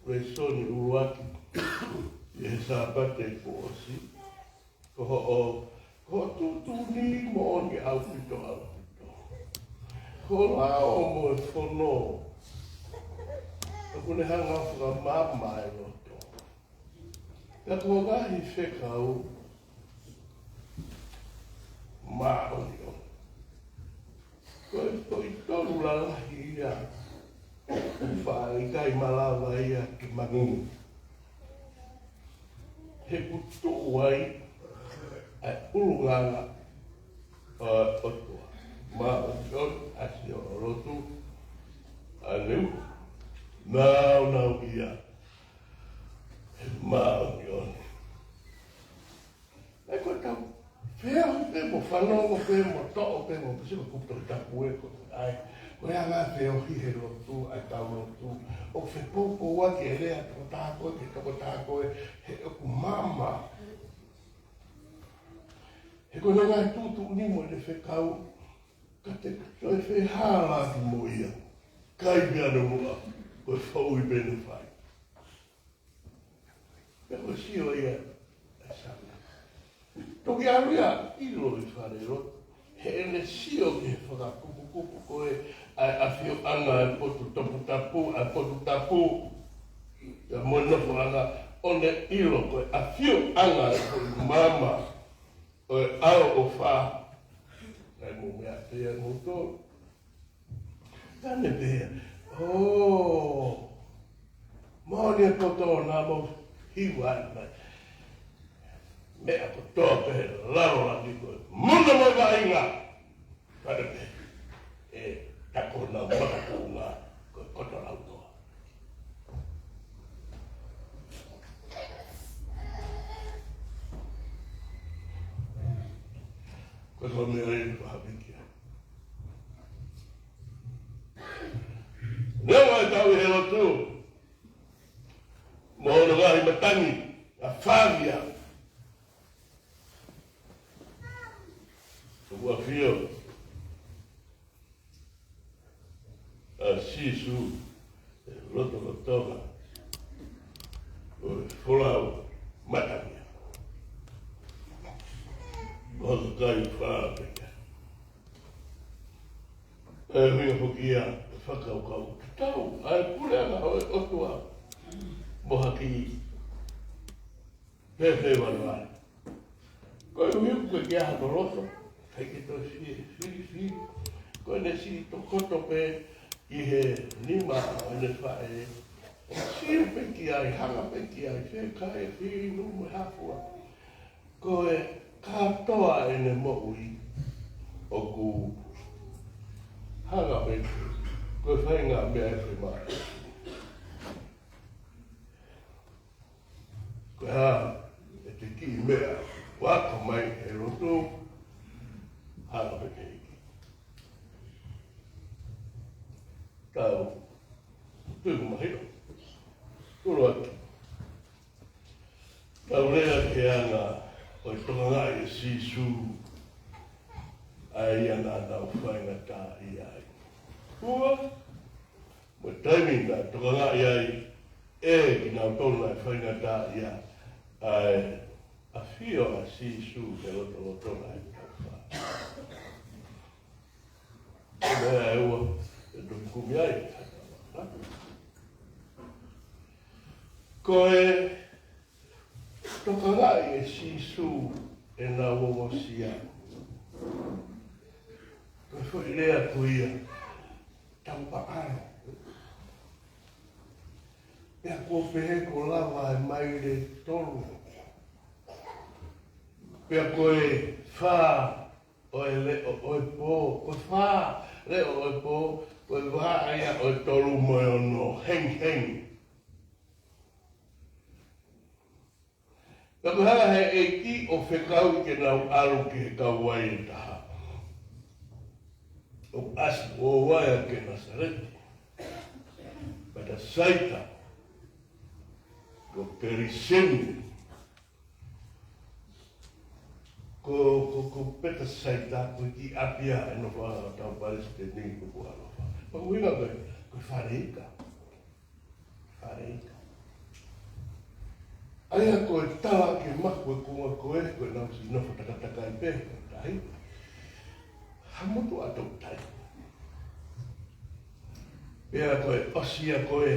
lēsoni ʻuluaki ʻi he Sāpate kuo ʻosi. Ko hoʻo, ko hoʻo tuʻutuʻuni moʻoni ʻaupito ʻaupito. Ko e lao mo e fono. ʻOku ne hanga ʻo fakamaama e loto. Pea ko e ngaahi fekau māʻoniʻoni. Ko e, ko e tolu lalahi ia ʻoku faʻa ʻikai malava ia ke mangungu. He ʻoku tuʻu ai ʻa e ʻulungaanga ʻo e ʻOtua. Māʻoniʻoni ʻa siʻo lotu ʻa e leu. Nāunau ia he māʻoniʻoni. ʻE ko e tau feohi pē mo fanongo pē mo toʻo pē mo pisi mo kupu Tohi Tapu ē ko ē. ʻAi, ko e anga feohi he lotu, ʻa e tau lotu. ʻOku fepoupouaki e lea tokotaha ko ē ki he tokotaha ko ē, he ʻoku maama. He ko e ngaahi tuʻutuʻuni mo e fekau, ka te toe fehālaaki mo ia. Kai pea no muʻa, ko e foʻui pē ne fai. Pea ko e sio ia ʻa e Saame. Toki ʻalu ia ʻo ʻilo ʻi falelotu. Heʻene sio ki he fakakupukupu ko ē ʻa e ʻafioʻanga ʻo e potu toputapu, ʻa e potu tapu. Ia mo e nofoʻanga ʻo ne ʻilo ko e ʻafioʻanga ʻo e maama ʻo e ʻao ʻofa. Naʻe mou meʻa pē ia moutolu. Naʻa ne pehē, ʻō, moʻoni e poto naʻa mou hiva mai. Meʻa kotoa pē he lalo langi ko e muna mo e vaʻinga. Naʻa ne pehē, ʻe, ta ko na maka ko na, ko e koto lautoa. Ko e meʻa ia ʻoku ou hāpiki ai. Neongo ʻetau ʻi he lotu, mo hono ngaahi matangi, ʻa Fāvia. ʻOku ʻafio ʻa Sīsū ʻi he lotolotonga ʻo e folau matangi. Ko hono kai fāpeka. ʻE ʻuhinga foki ia ʻo e fakakaukau tatau ʻa e puleʻanga ʻo e ʻOtua mo ha kiʻi fēfē vale vale. Koeʻuhi ʻoku ʻikai ke ʻi ai hano loto, ʻikai ke toe fie filifili. Ko ʻene siʻi tokoto pē ʻi he nima ʻo ʻene faʻē, ʻo sio pē ki ai, hanga pē ki ai, fēkai e fili, numu e hā fua. Ko e kātoa ʻene moʻui ʻoku hanga pē ko e faʻahinga meʻa ʻe fai mai. Ko e hā ʻete kiʻi meʻa ʻoku ako mai he lotu, hanga pē ki ai. Tau tui mo mahino. Tuluaki. Tau lea ki he anga ʻo e tokangaʻi ʻe Sīsū ʻa ia naʻa nau faingataʻaʻia ai. Ua, mo e taimi naʻe tokangaʻi ai ʻe kinautolu naʻe faingataʻaʻia ʻa e ʻafio ʻa Sīsū he lotolotonga ʻo e taufa. Ko e meʻa ʻe ua ʻe toki kumi ai. Ko e tokangaʻi ʻe Sīsū ʻenau ongosia. Ko e foʻi lea ko ia, tau paʻalo. Pea kuo pehē kuo lava e maile tolu. Pea ko e fā ʻo e leʻo ʻo e pō, ko e fā leʻo ʻo e pō, ko e vaʻa ia ʻo e tolu mo e ono, hengihengi. Pea ko e hanga he ʻEiki ʻo fekauʻi ke nau ʻalu ki he kauvai ʻe taha. ʻO ʻasi ʻo ʻalu ki Nasaleti. Pea Petasaita, ko Perisini. Ko, ko, ko Petasaita, ko e kiʻi ʻapi ia ʻe nofo ai ʻetau palesiteni ko Pualofa. Pea ko e ʻuhinga ko e, ko e fale ika. Fale ika. ʻA ia ko e tala ke maku e kuonga ko ē, ko ʻenau siʻi nofo takatakai pē, ko e tahi. Ha motuʻa toutai. Pea ko e ʻosi ia ko ē,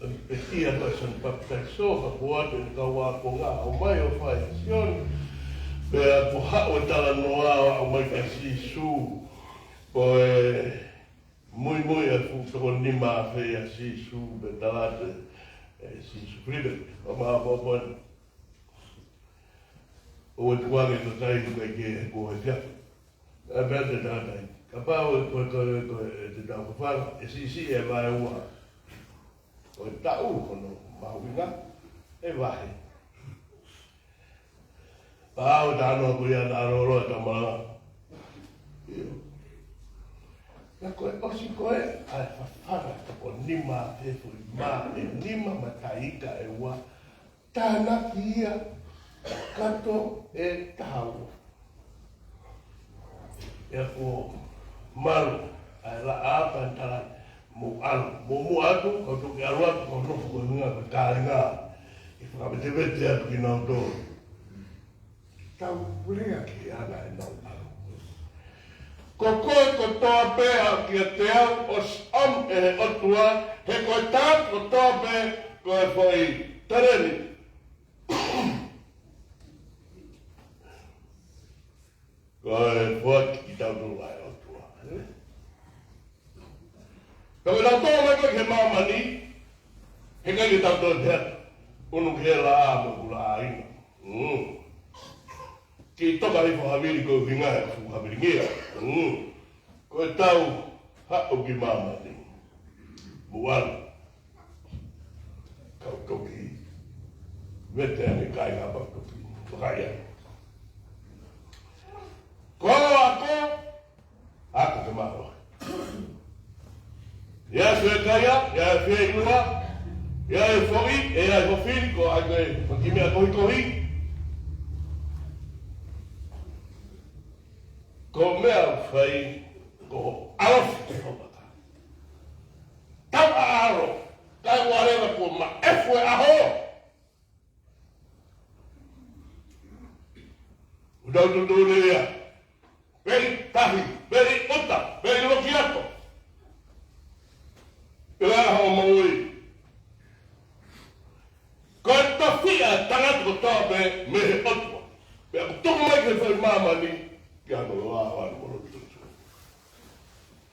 ʻo pekia ko ē Sione Papitaiso, ka ko atu ʻene kau ākonga, ʻomai ʻo fai ʻa Sione. Pea ko e haʻu e talanoa ʻo aʻu mai kia Sīsū. Ko e muimui ʻa e fuʻu toko nima afe ʻia Sīsū, pea tala atu ʻe Sīsū, Filipe, ʻomai ʻo pōpō ni. ʻOua ʻe tukuange e kakai ʻoku ʻikai ke hoko he efiafi. ʻE pehē atu e tangata ni, kapau ʻe koe, koe, koe ʻe te tau fafanga, ʻe siʻisiʻi e vaeua ʻo e taʻu hono mahuʻinga ʻe vahe. Pea ʻoku ou talanoa ko ia naʻa lōloa e tau malanga. ʻIo. Pea ko e ʻosi ko ē ʻa e fafanga toko nima afe foʻi mā ʻe nima mataʻi ika ʻe ua, tānaki ia kato ʻe taha ua. Pea kuo malu ʻa e laʻā pea ne tala, mou ʻalu, mou muʻa atu, kau toki ʻalu atu, kau nofo ko e ʻuhinga ko e kāinga ke fakavetevete atu kinautolu. Tau lea ki he anga ʻenau ʻalu. Ko koe kotoa pē ʻaʻau kiate au ʻosi ʻomi ʻe he ʻOtua, he ko e taʻu kotoa pē ko e foʻi taleni. Ko e foaki kitautolu ʻa e ʻOtua. Ka ko ʻetau tō mai ko ē ki he māmani, heʻikai ke tau toe pehē, ʻunu ki he laʻā mo ʻeku laʻāina. Mm. Kiʻi toka hifo havili ko e ʻuhinga he fuʻu havilingia. Mm. Ko ʻetau Haʻu ki māmani. Muʻa. Kau toki. Vete ange kai ngā pau toki. Vakaia. Ko ako. Ako ke mālohi. ʻI ai e kaia, ʻi ai e fieinua, ʻi ai e foʻi, ʻi ai e hofili, ko ai ko e, ko ki meʻa kohikohi. Ko e meʻa ʻoku fai, ko e ʻalofi ki he fakamatala. Tau ʻa ʻalofi, kae ʻoua leva kuo maʻefu e ʻaho. ʻOku tau tuʻutuʻuni ia. Peli tahi, peli ʻuta, peli lokiako. Pela ho maui. Ko e tofiʻa tangata kotoa pē mei he ʻOtua. Pea ʻoku tuku mai ke fai māmani, ke ano loa, ano molo tutu.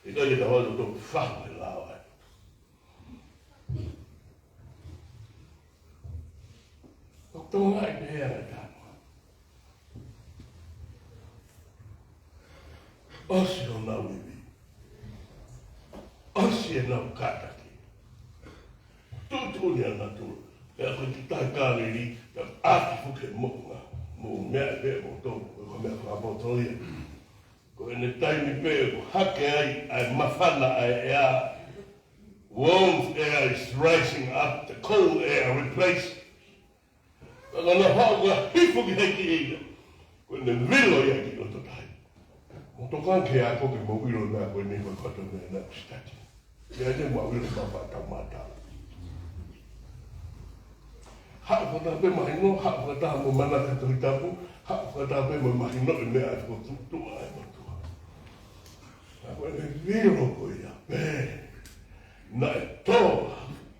ʻIkai ke tau ano tau fahu he lao ai. ʻOku tau ngai pehē ana tano. ʻOsi honau ivi. ʻOsi ʻenau kātaki. Tuʻutuʻuni ʻanenai. Pea ko e kitai Kāleli, pea ʻaki fuke moʻunga. Mo meʻa pē mo tō, ko e meʻa fakapoto ia. Ko ʻene taimi pē ʻoku hake ai ʻa e māfana ʻa e ʻea. Warm air is rising up, the cold air replace. Ka ngana hau ka hifo ki hei ki ia. Ko ʻene vilo ia ki loto tahi. Mo tokan ke ako ke mo ʻilo na ko ʻene ma koto me na stati. Ia ne mo ʻilo ma pa ta mata. Haʻu fakataha pē mahino, haʻu fakataha mo manako Tohi Tapu, haʻu fakataha pē mo mahino e meʻa ʻoku tuʻutuʻuni ai mo tua. Ka ko ʻene vilo ko ia pē. Naʻe tō,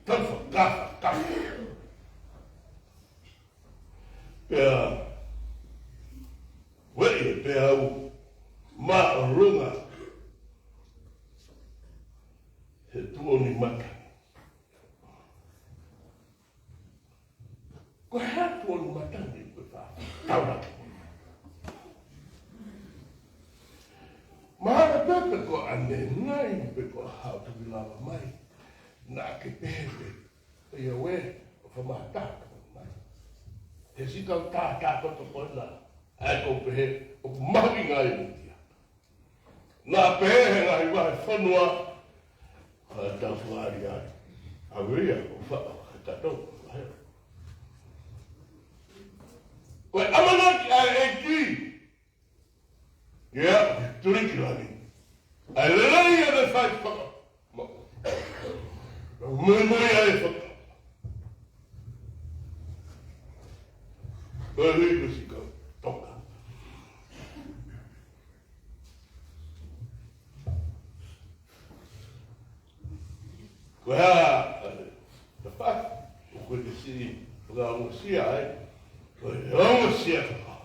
tau fakakafa. Pea, ueʻi pea u, māʻolunga, he tuʻoni mata. Ko e hā tuʻoni mata ni ko e fa, taulaki. Mahalo pē pe ko ʻanenai pe ko e hā ʻoku toki lava mai. Naʻa ke pehē pē. Ia ue, ʻo fa mata, mai. He si kau tā, tā koto ko ena. ʻAi ko pehē, ʻoku mahuʻinga ai mo ia. Naʻa pehē he ngaahi vahe fonua, ʻa e tau fuari ai. ʻA ia, ʻo fa, ʻo kato, ʻa ia. Ko e ʻamanaki ʻa e ʻEiki. Ia, tuli ki langi. ʻA e lelei ʻa e fai faka. Mo. Mo, mo ia e faka. Ko e hui ko si kau. Toka. Ko e hā, ʻe, ta fa, ʻoku ke si, fakaongosia ai, ko e ongosia ka fa.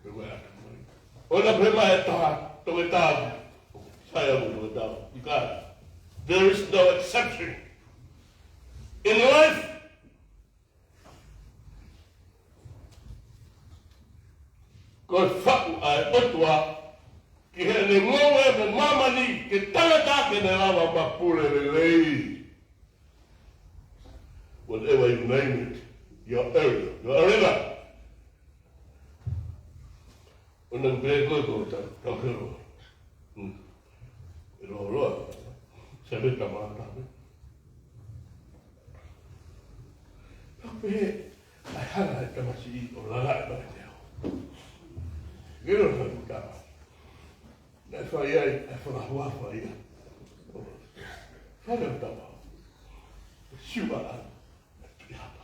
Ko e hā, ʻo na pē mai e taha, toke taha, sai au toke taha, ʻikai. There is no exception. In life, ko e faʻu ʻa e ʻOtua, ki heʻene ngoue mo māmani, ke tangata ke ne lava ma pule lelei. Whatever you name it, your area, your arena. ʻO na pē ko e ko ta, ta ke lo. Hmm. ʻE lo lo. Se me ta ma ta me. Ta pē, ʻa e hanga ʻe he tamasiʻi ʻo langa e mate. Ke lo ka kuta. Naʻe fai ai, ʻa e fakahuafa ia. Fale o tama. Siua a. Naʻe tui hapa.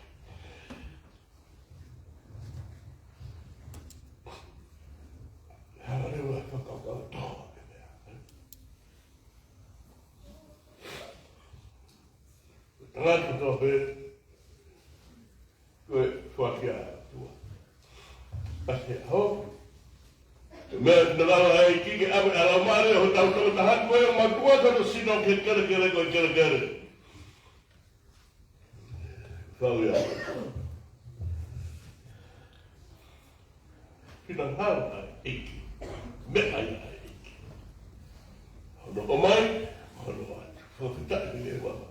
Hanga leva e fakakaukau tō ʻa e meʻa. Tangata tō pē, ko e foaki ʻa e ʻOtua. ʻA e hā. Ko e meʻa naʻe lava ai ke ke ʻave ʻa e laumālie ʻo hotau tokotaha ko e mātuʻa tano sino ke kelekele ko e kelekele. Fau ia. Finangalo ʻa e ʻEiki. Meʻa ia ʻa e ʻEiki. Hono ʻomai, hono ʻoatu. Fakafetaʻi ki he ʻOtua.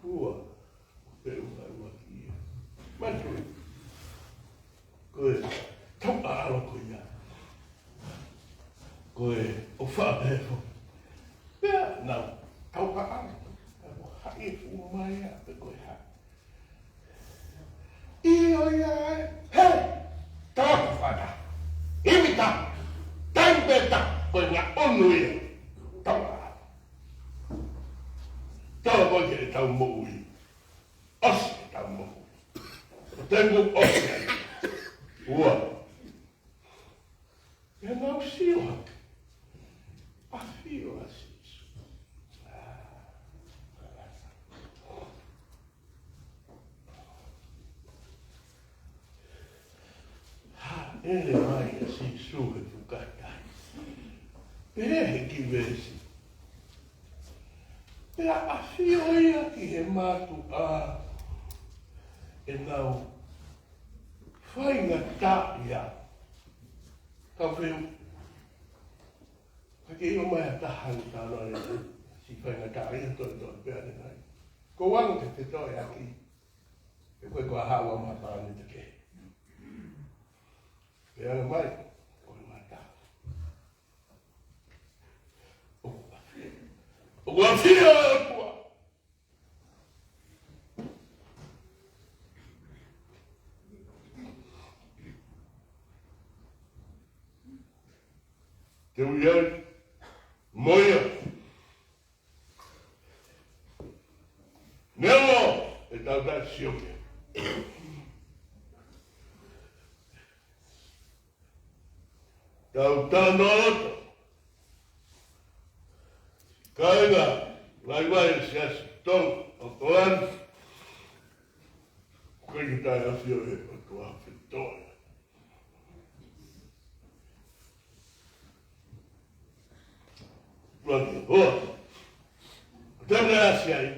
Ua, pe ua, ua ki ia. Mātuʻa. Ko e tauʻaʻalo ko ia. Ko e ʻofa pehē foki. Pea nau tauʻaʻalo. Ko hai e fuʻu mai a pe ko e hā. ʻIo ia ai. He! Tau fata. ʻImita. Taimi pē ta. Ko e ngaʻunu ia. Tauʻaʻalo. Tau ko ke tau moʻui. ʻOsi tau moʻui. Tengu ʻosi ai. Ua. Pea nau sio hake. ʻAfio ʻa Sīsū. Hāʻele mai ʻa Sīsū he fukahi tahi. Pehē he kiʻi veesi. Pea ʻafio ia ki he mātuʻa ʻenau faingataʻaʻia. Kau feu. Ka ke ʻilo mai ʻa taha ni tano e si faingataʻaʻia toʻotoʻo pea ne nai. Ko anga ke te toe aki. He ko e ko a hawa ma pa ni te ke. Pea ne mai. Ko e mata. ʻOku ʻafio. ʻOku ʻafio ʻa e ʻOtua. Te u ʻi ai mo ia. Neongo e tau taʻe sio ki ai. Tau tano loto. Kāinga, laivai e siasi Tonga, ʻAokalani. Ko e kiʻi taʻe ʻafio he ʻOtua fetoa. Tuangi, hoa. Tana asi ai.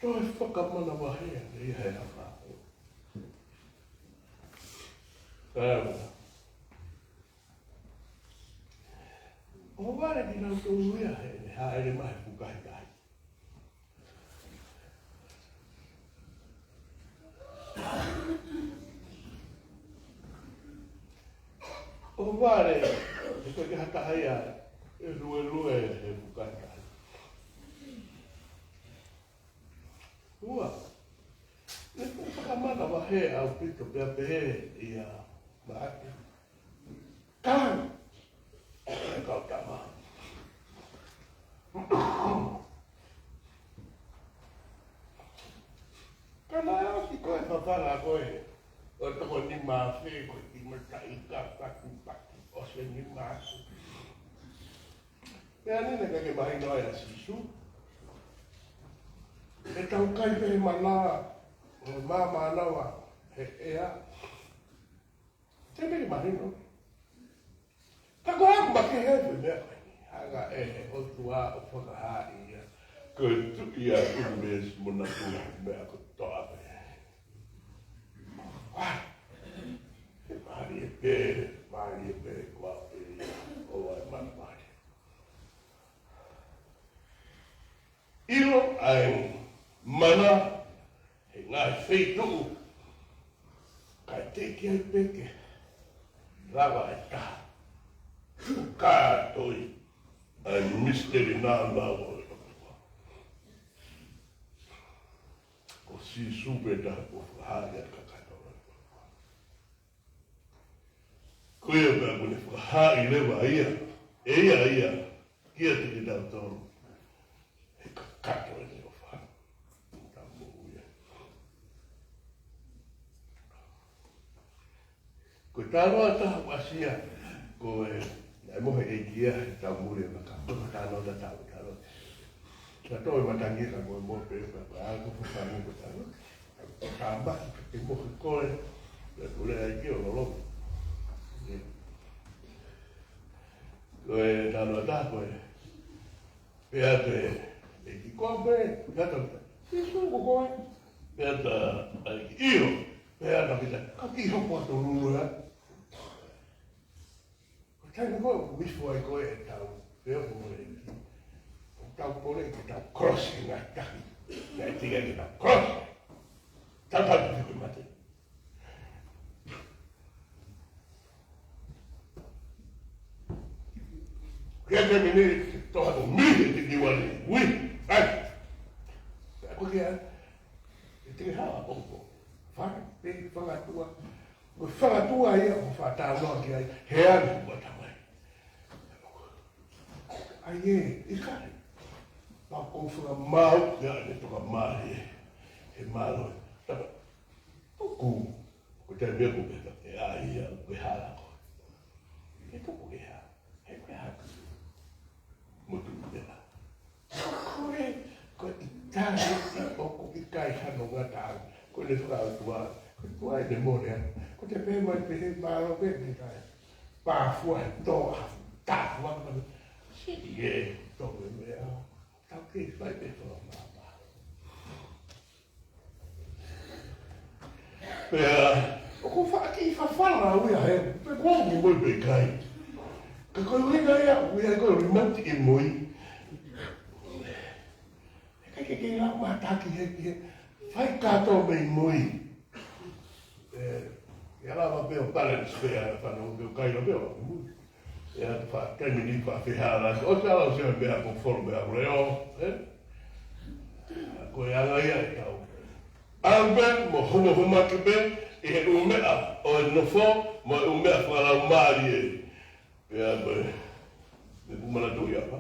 Toe fakamanavahē ange ia he ʻaho. Ā, ʻohovale kinautolu ia he, he hāʻele mai he fukahi tahi. ʻOhovale, he ko e ke hataha ia, ʻe luelue he fukahi tahi. Ua. Ne fuʻu fakamanavahē ʻaupito pea pehē ia Maʻake. Kau. Kau tama. Ka naʻe ʻosi ko e fafanga ko ē ʻo e toko nima afe ko e kiʻi mataʻi ka pakipaki ʻosi e nima afe. Pea ne ne ka ke mahino ai ʻa Sīsū. ʻE tau kai pē mana, ʻo māmānava he ʻea. Te mei mahino. Ka ko e aku ma ke he pē meʻa ko eni. Hanga ʻe he ʻOtua ʻo fakahā ia. Ko e tuʻi ʻa e ʻunivēsi mo na tuʻi meʻa kotoa pē. Wai. He mālie pē, mālie pē, ko au pē ia. ʻO wai mana mālie. ʻIlo ʻa e mana he ngaahi feituʻu. Kae teʻeki ai pē ke lava ʻe taha ʻo kātoi ʻa e misiteli nāunau ʻo e ʻOtua. Ko Sīsū pē taha kuo fakahā ʻa e kakato ʻo e ʻOtua. Ko ia pea kuo ne fakahā leva ia, ʻe ia ia, kiate kitautolu. He kakato ʻene ʻofa. Tau moʻui ai. Ko e talanoa ʻe taha ʻoku ʻasi ia, ko e, naʻe mohe ʻe ia, he tau muli e maka. Ko e talanoa ʻe taha, talanoa. Ka toe matangi ka ko e mohe pē, ka ko e ʻalu ko e fakamu ko e talanoa. Ka maki ke mohe ko e, ka ko e lea ai ki o lolo. Ko e talanoa ʻe taha ko e, pea te, ʻe ki ko pē, ka tau, Sīsū ko koe. Pea ta, ai, ʻio, pea na kita, ka ki hoko atu lulu ia. Ko e taimi ko ē ʻoku ifo ai ko ē ʻetau, pea ko e, ʻoku tau kole ke tau kolosi ngaahi tahi. Naʻe tika ke tau kolosi. Tau tau ki ko e mate. Ke te mene, toha ko mi, te ki wani, ui, ai. Ko kia, e te hala o ko. Fai, pe, fangatua. Ko fangatua ia, ko fatalanoa ki ai, he anu kua tamai. Ai e, i kai. Pea ko fakamau, ia, ne toka mai, he, he malo. Tapa, tuku, ko te mea ko ke, e ai, ia, ko e hala ko. E tuku e ha, he ko e ha. Mo tu e ha. Ko e, ko e ʻitāniti ʻoku ʻikai hano ngata ai. Ko e fakaʻotua, ko e tuai ne mole ai. Ko te pehē mai pehē mālō pē ne kai. Pāfua he tō, tāfua mai. Siti e, tō e meʻa. Tau kei fai pē tō māmā. Pea, ʻoku faʻa kiʻi fafala au ia he, pe ko au mo e kai. Ka ko e ʻuhinga ia, ʻuhinga ko e rimati e moi. He kai ke kei lau mātaki he, he, fai kātoa mei moi. E, ia lava pē ʻo balance pē ʻa e fānau pē ʻo kai la pē ʻo moi. Ia, fa, kai mini fa, fe hala. ʻO te ala ʻo se mea ko folo mea leo, e? Ko e anga ia e tau. Au pē, mo homo homaki pē, ʻi he ʻū meʻa ʻo e nofo, mo e ʻū meʻa fakalaumālie. Ia, mo e, me kumana tu ia, pa.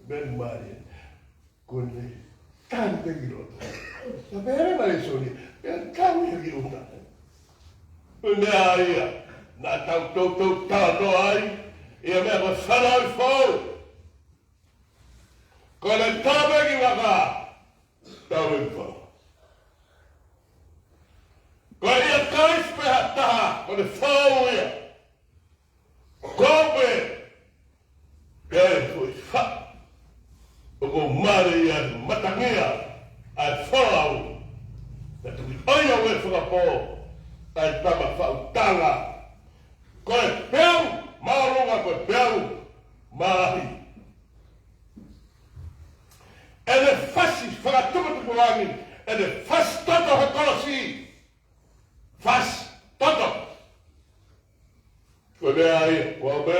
Meʻa mālie. Ko ne tali pē ki loto. Na pehē mai soni, pea tau ia ki uta. Ko e meʻa ia, na tau tau tau tau tau ai, ia meʻa ko fana ai fou. Ko ne tau pē ki vaka, tau pē ki fou. Ko ia kai pē ha taha, ko ne fou ia. Ko pē, pea e foʻi fa. ʻOku mare ia matangia, ʻa e folau. Na tuki ʻoia ʻo e fakapō, ʻa e tama faʻu tala. Ko e peau, mālōlō ko e peau, māhi. ʻEne fasi, fakatukutuku langi, ʻene fasi toto he kolosi. Fasi, toto. Ko e meʻa ia, ko au pē,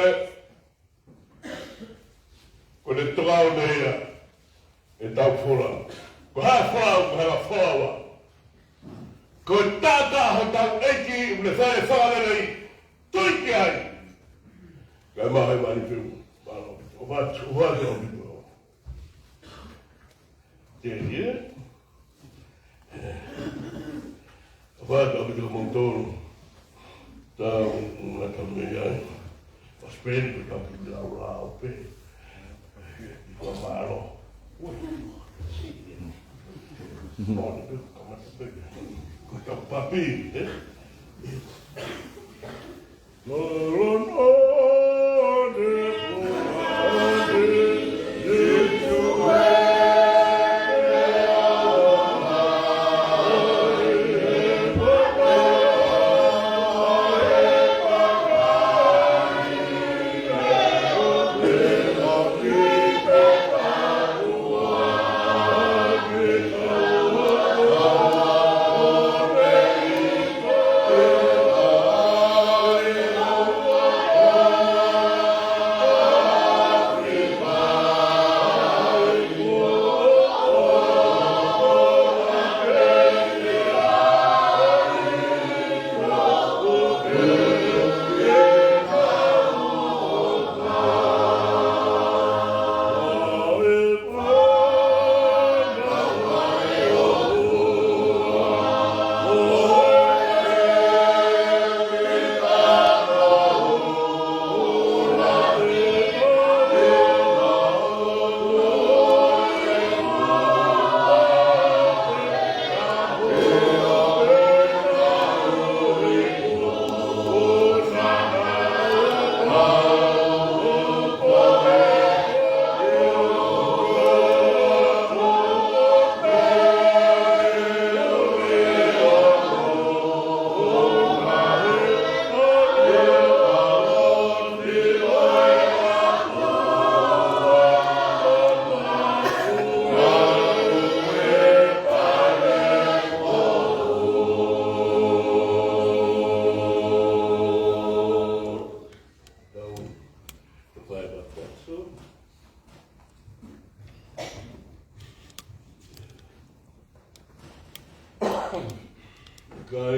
ko ne toka o ne ia, e tau folau. Ko ha folau, ko ha folau. Ko e tata ho tau ʻeiki, ʻoku ne fai e fakalelei, tui ki ai. Kae maha e mani fiu, mālō, ʻo vatu, ʻo vatu, ʻo vatu. Te ia. Vatu ʻa pito moutolu. Tau ngata mei ai. ʻO spend ko tau ki lau lau pē. Ko mālō. Ua. Mō te pē kamata pē. Ko tau papi, e?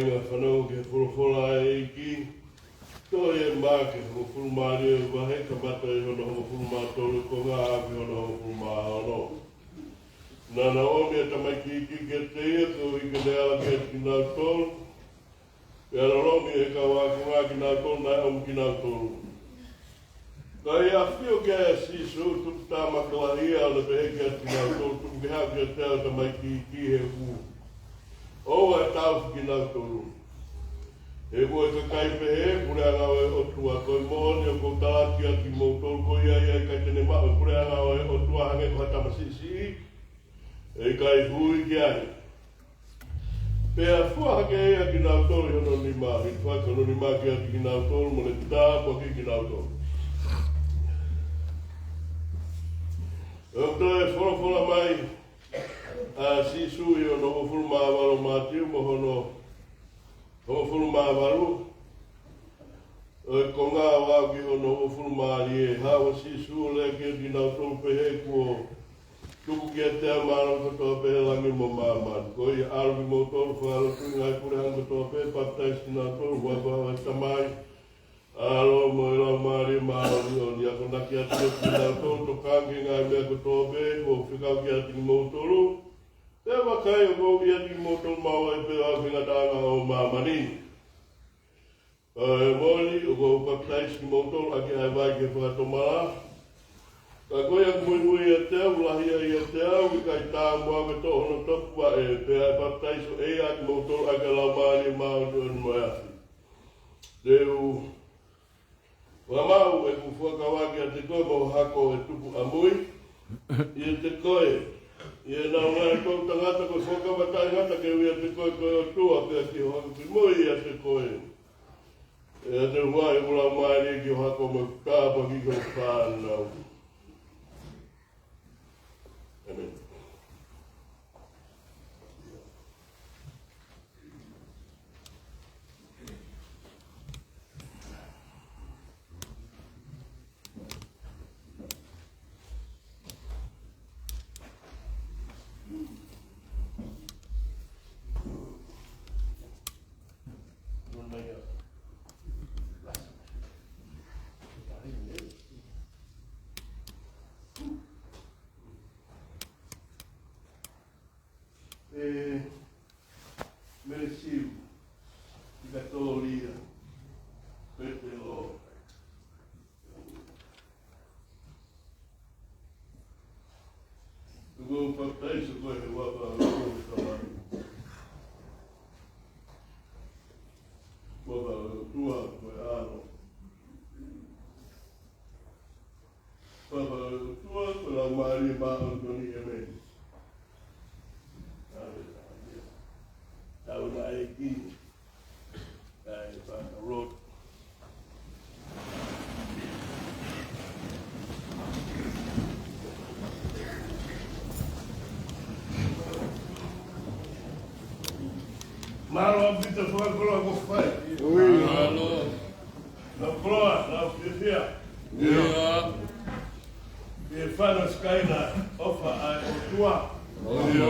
Ngaahi fanongo ki he folofola ʻa e ʻEiki, tohi ʻe Maʻake, hongofulu mā ua ʻo e vahe, kamata ʻi hono hongofulu mā tolu, konga ʻo aʻu ki hono hongofulu mā ono. Naʻa nau ʻomi ʻa e tamaiki iiki kiate ia, koeʻuhi ke ne ala kiate kinautolu, pea lolomi ʻe he kau ākonga kinautolu naʻe ʻomi kinautolu. Ka ʻi he ʻafio ki ai ʻa Sīsū, tuku tāmaki lahi ia, ʻo ne pehē kiate kinautolu, Tuku ke haʻu kiate au ʻa e tamaiki iiki, he ʻoku ʻoua ʻe taʻofi kinautolu. He ʻoku ʻo e kakai pehē ʻa e puleʻanga ʻo e ʻOtua. Ko e moʻoni ʻoku ou tala atu kiate kimoutolu, ko ia ia ʻe ʻikai te ne maʻu ʻa e puleʻanga ʻo e ʻOtua hangē ko ha tamasiʻi siʻi, ʻe ʻikai hui ki ai. Pea fua hake ia ʻa kinautolu ʻi hono nima, hilifaki hono nima kiate kinautolu, mo ne tāpuakiʻi kinautolu. ʻOku toe folofola mai ʻa Sīsū ʻi hono hongofulu mā valu ʻo Mātiu mo hono hongofulu mā valu, ʻo e konga ʻo aʻu ki hono hongofulu mā ua. Haʻu ʻa Sīsū ʻo lea kiate kinautolu, pehē, Kuo tuku kiate au mālohi kotoa pē ʻi he langi mo māmani. Ko ia, ʻalu kimoutolu, fakalotuʻi e ngaahi puleʻanga kotoa pē, papitaiso kinautolu ʻi he huafa ʻo e Tamai, ʻAlo mo e Laumālie Māʻoniʻoni, akonaki atu kiate kinautolu ʻo tokanga ki he ngaahi meʻa kotoa pē kuo u fekau kiate kimoutolu. Pea vakai, ʻoku ou ʻiate kimoutolu maʻu ai pē ʻo aʻu ki he ngataʻanga ʻo māmani. Ka ʻi he moʻoni, ʻoku ou papitaiso kimoutolu ʻaki ʻa e vai ki he fakatomala. Ka ko ia ʻoku muimui ʻiate au, lahi ia ʻiate au, ʻe ʻikai taau mo au ke toʻo hono topuvaʻe, pea ʻe papitaiso ʻe ia ʻa kimoutolu ʻaki ʻa e Laumālie Māʻoniʻoni mo e afi. Te u fakamaʻu ʻeku fuakava kiate koe mo ho hako ʻe tupu ʻamui. ʻIate koe, ʻi heʻenau ngaahi toʻutangata, ko e fuakava taʻengata ke ui ʻiate koe ko e ʻOtua, pea ki ho hako kimui ʻiate koe. ʻE te u ʻoange ʻeku Laumālie ki ho hako mo e tāpuaki ki ho fānau. ʻĒmeni. ʻE Melesiu, Vikatolia, Petelo. ʻOku ou papitaiso koe he huafa ʻo e ʻOtua ko e Tamai, huafa ʻo e ʻOtua ko e ʻAlo, huafa ʻo e ʻOtua ko e Laumālie Māʻoniʻoni, ʻēmeni. Tau na e ki. Kae fakarotu. Mālō ʻaupito fakakoloa kuo fai. Mālō. Nau koloa, nau fiefia. ʻIo. ʻI he fānau sikaina ʻofa ʻa e ʻOtua. ʻIo.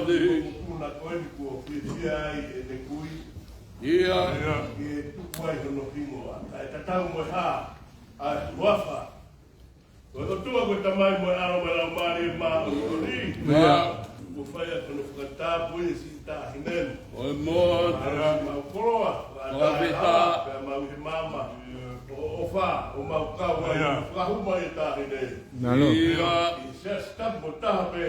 Ko e mokopuna ko eni kuo fiefia ai ʻene kui. ʻIo. Ke tuku ai hono hingoa. Kae tatau mo e hā ʻa e huafa. Ko e ʻOtua ko e Tamai mo e ʻAlo mo e Laumālie Māʻoniʻoni. ʻIo. Kuo fai ʻaki hono fakatapui ʻa e siʻi taʻahine ni. ʻOi mo. Pea mau koloa, fakafetaʻi. Pea mau ʻi he maama ʻo e ʻofa, ʻo mau kau ai, ʻio, fakahū mai e taʻahine. Mālō. ʻIo. ʻI he Siasi tapu mo taha pē,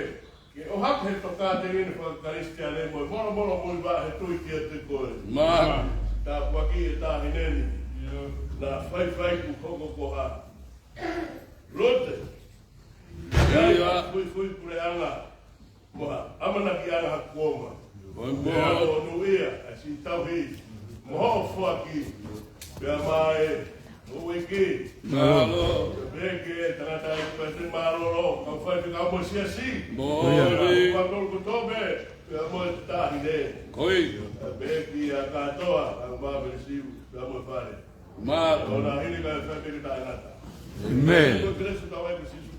ke ʻohake he tokāteline faka-Kalisitiane mo e molomolomuivaʻe he tui kiate koe. Mālō. Tāpuakiʻi e taʻahine ni. ʻIo. Naʻa faifai kuo hoko ko ha lote. ʻIo. Fuifui puleʻanga mo ha ʻamanakiʻanga ha kuonga. ʻOi mo. Pea monūʻia ʻa e siʻi tauhi mo hoʻo foaki. Pea mo e houʻeiki. Mālō. Pea ki he tangataʻeiki palesiteni mālōlō, kau faifekau mo e siasi. Moʻoni. Kau faifekau kotoa pē, pea mo e taʻahine. Ko ia. Pea ki he kātoa, kau mā Melesiu, pea mo e fale. Mālō. ʻOna hili kae fai pē ke taʻengata. ʻĒmeni. Ko e kelesi ʻa hotau ʻEiki ko Sīsū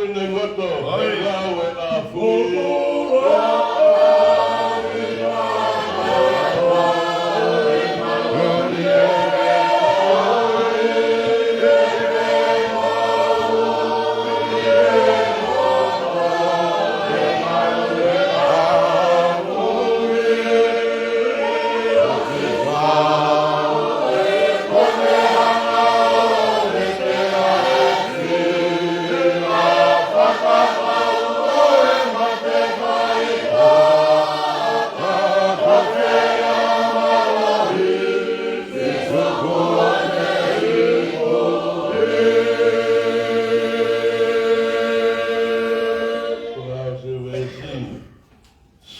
ʻi he ngaahi loto, ʻoi, ʻa e lau ʻa e ʻafi.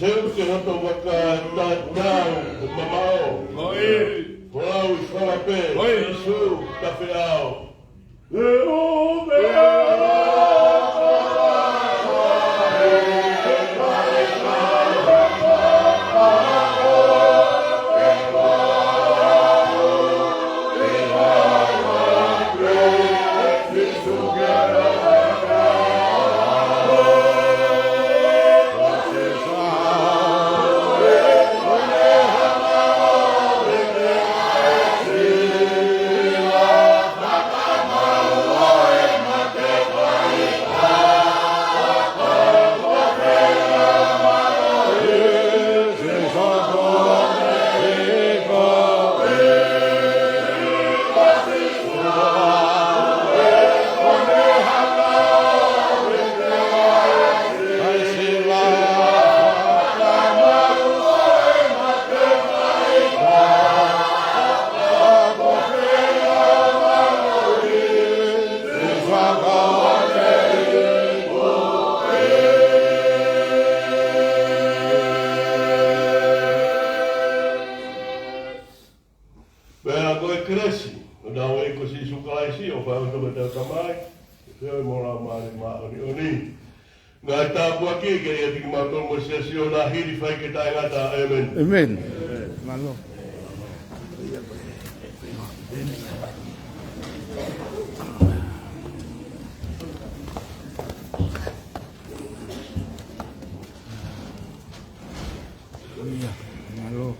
Seu ki he loto vaka, tatau mo e mamaʻo. ʻOi. Folau ʻi fala pē. ʻOi. Sīsū, tafe au. Tamai, ʻa e ʻAlo mo e Laumālie Māʻoniʻoni. Ngaahi tāpuaki ke ʻiate kimautolu mo e siasi ʻo na hili fai ke taʻengata. ʻĒmeni. ʻĒmeni. Mālō. Mālō.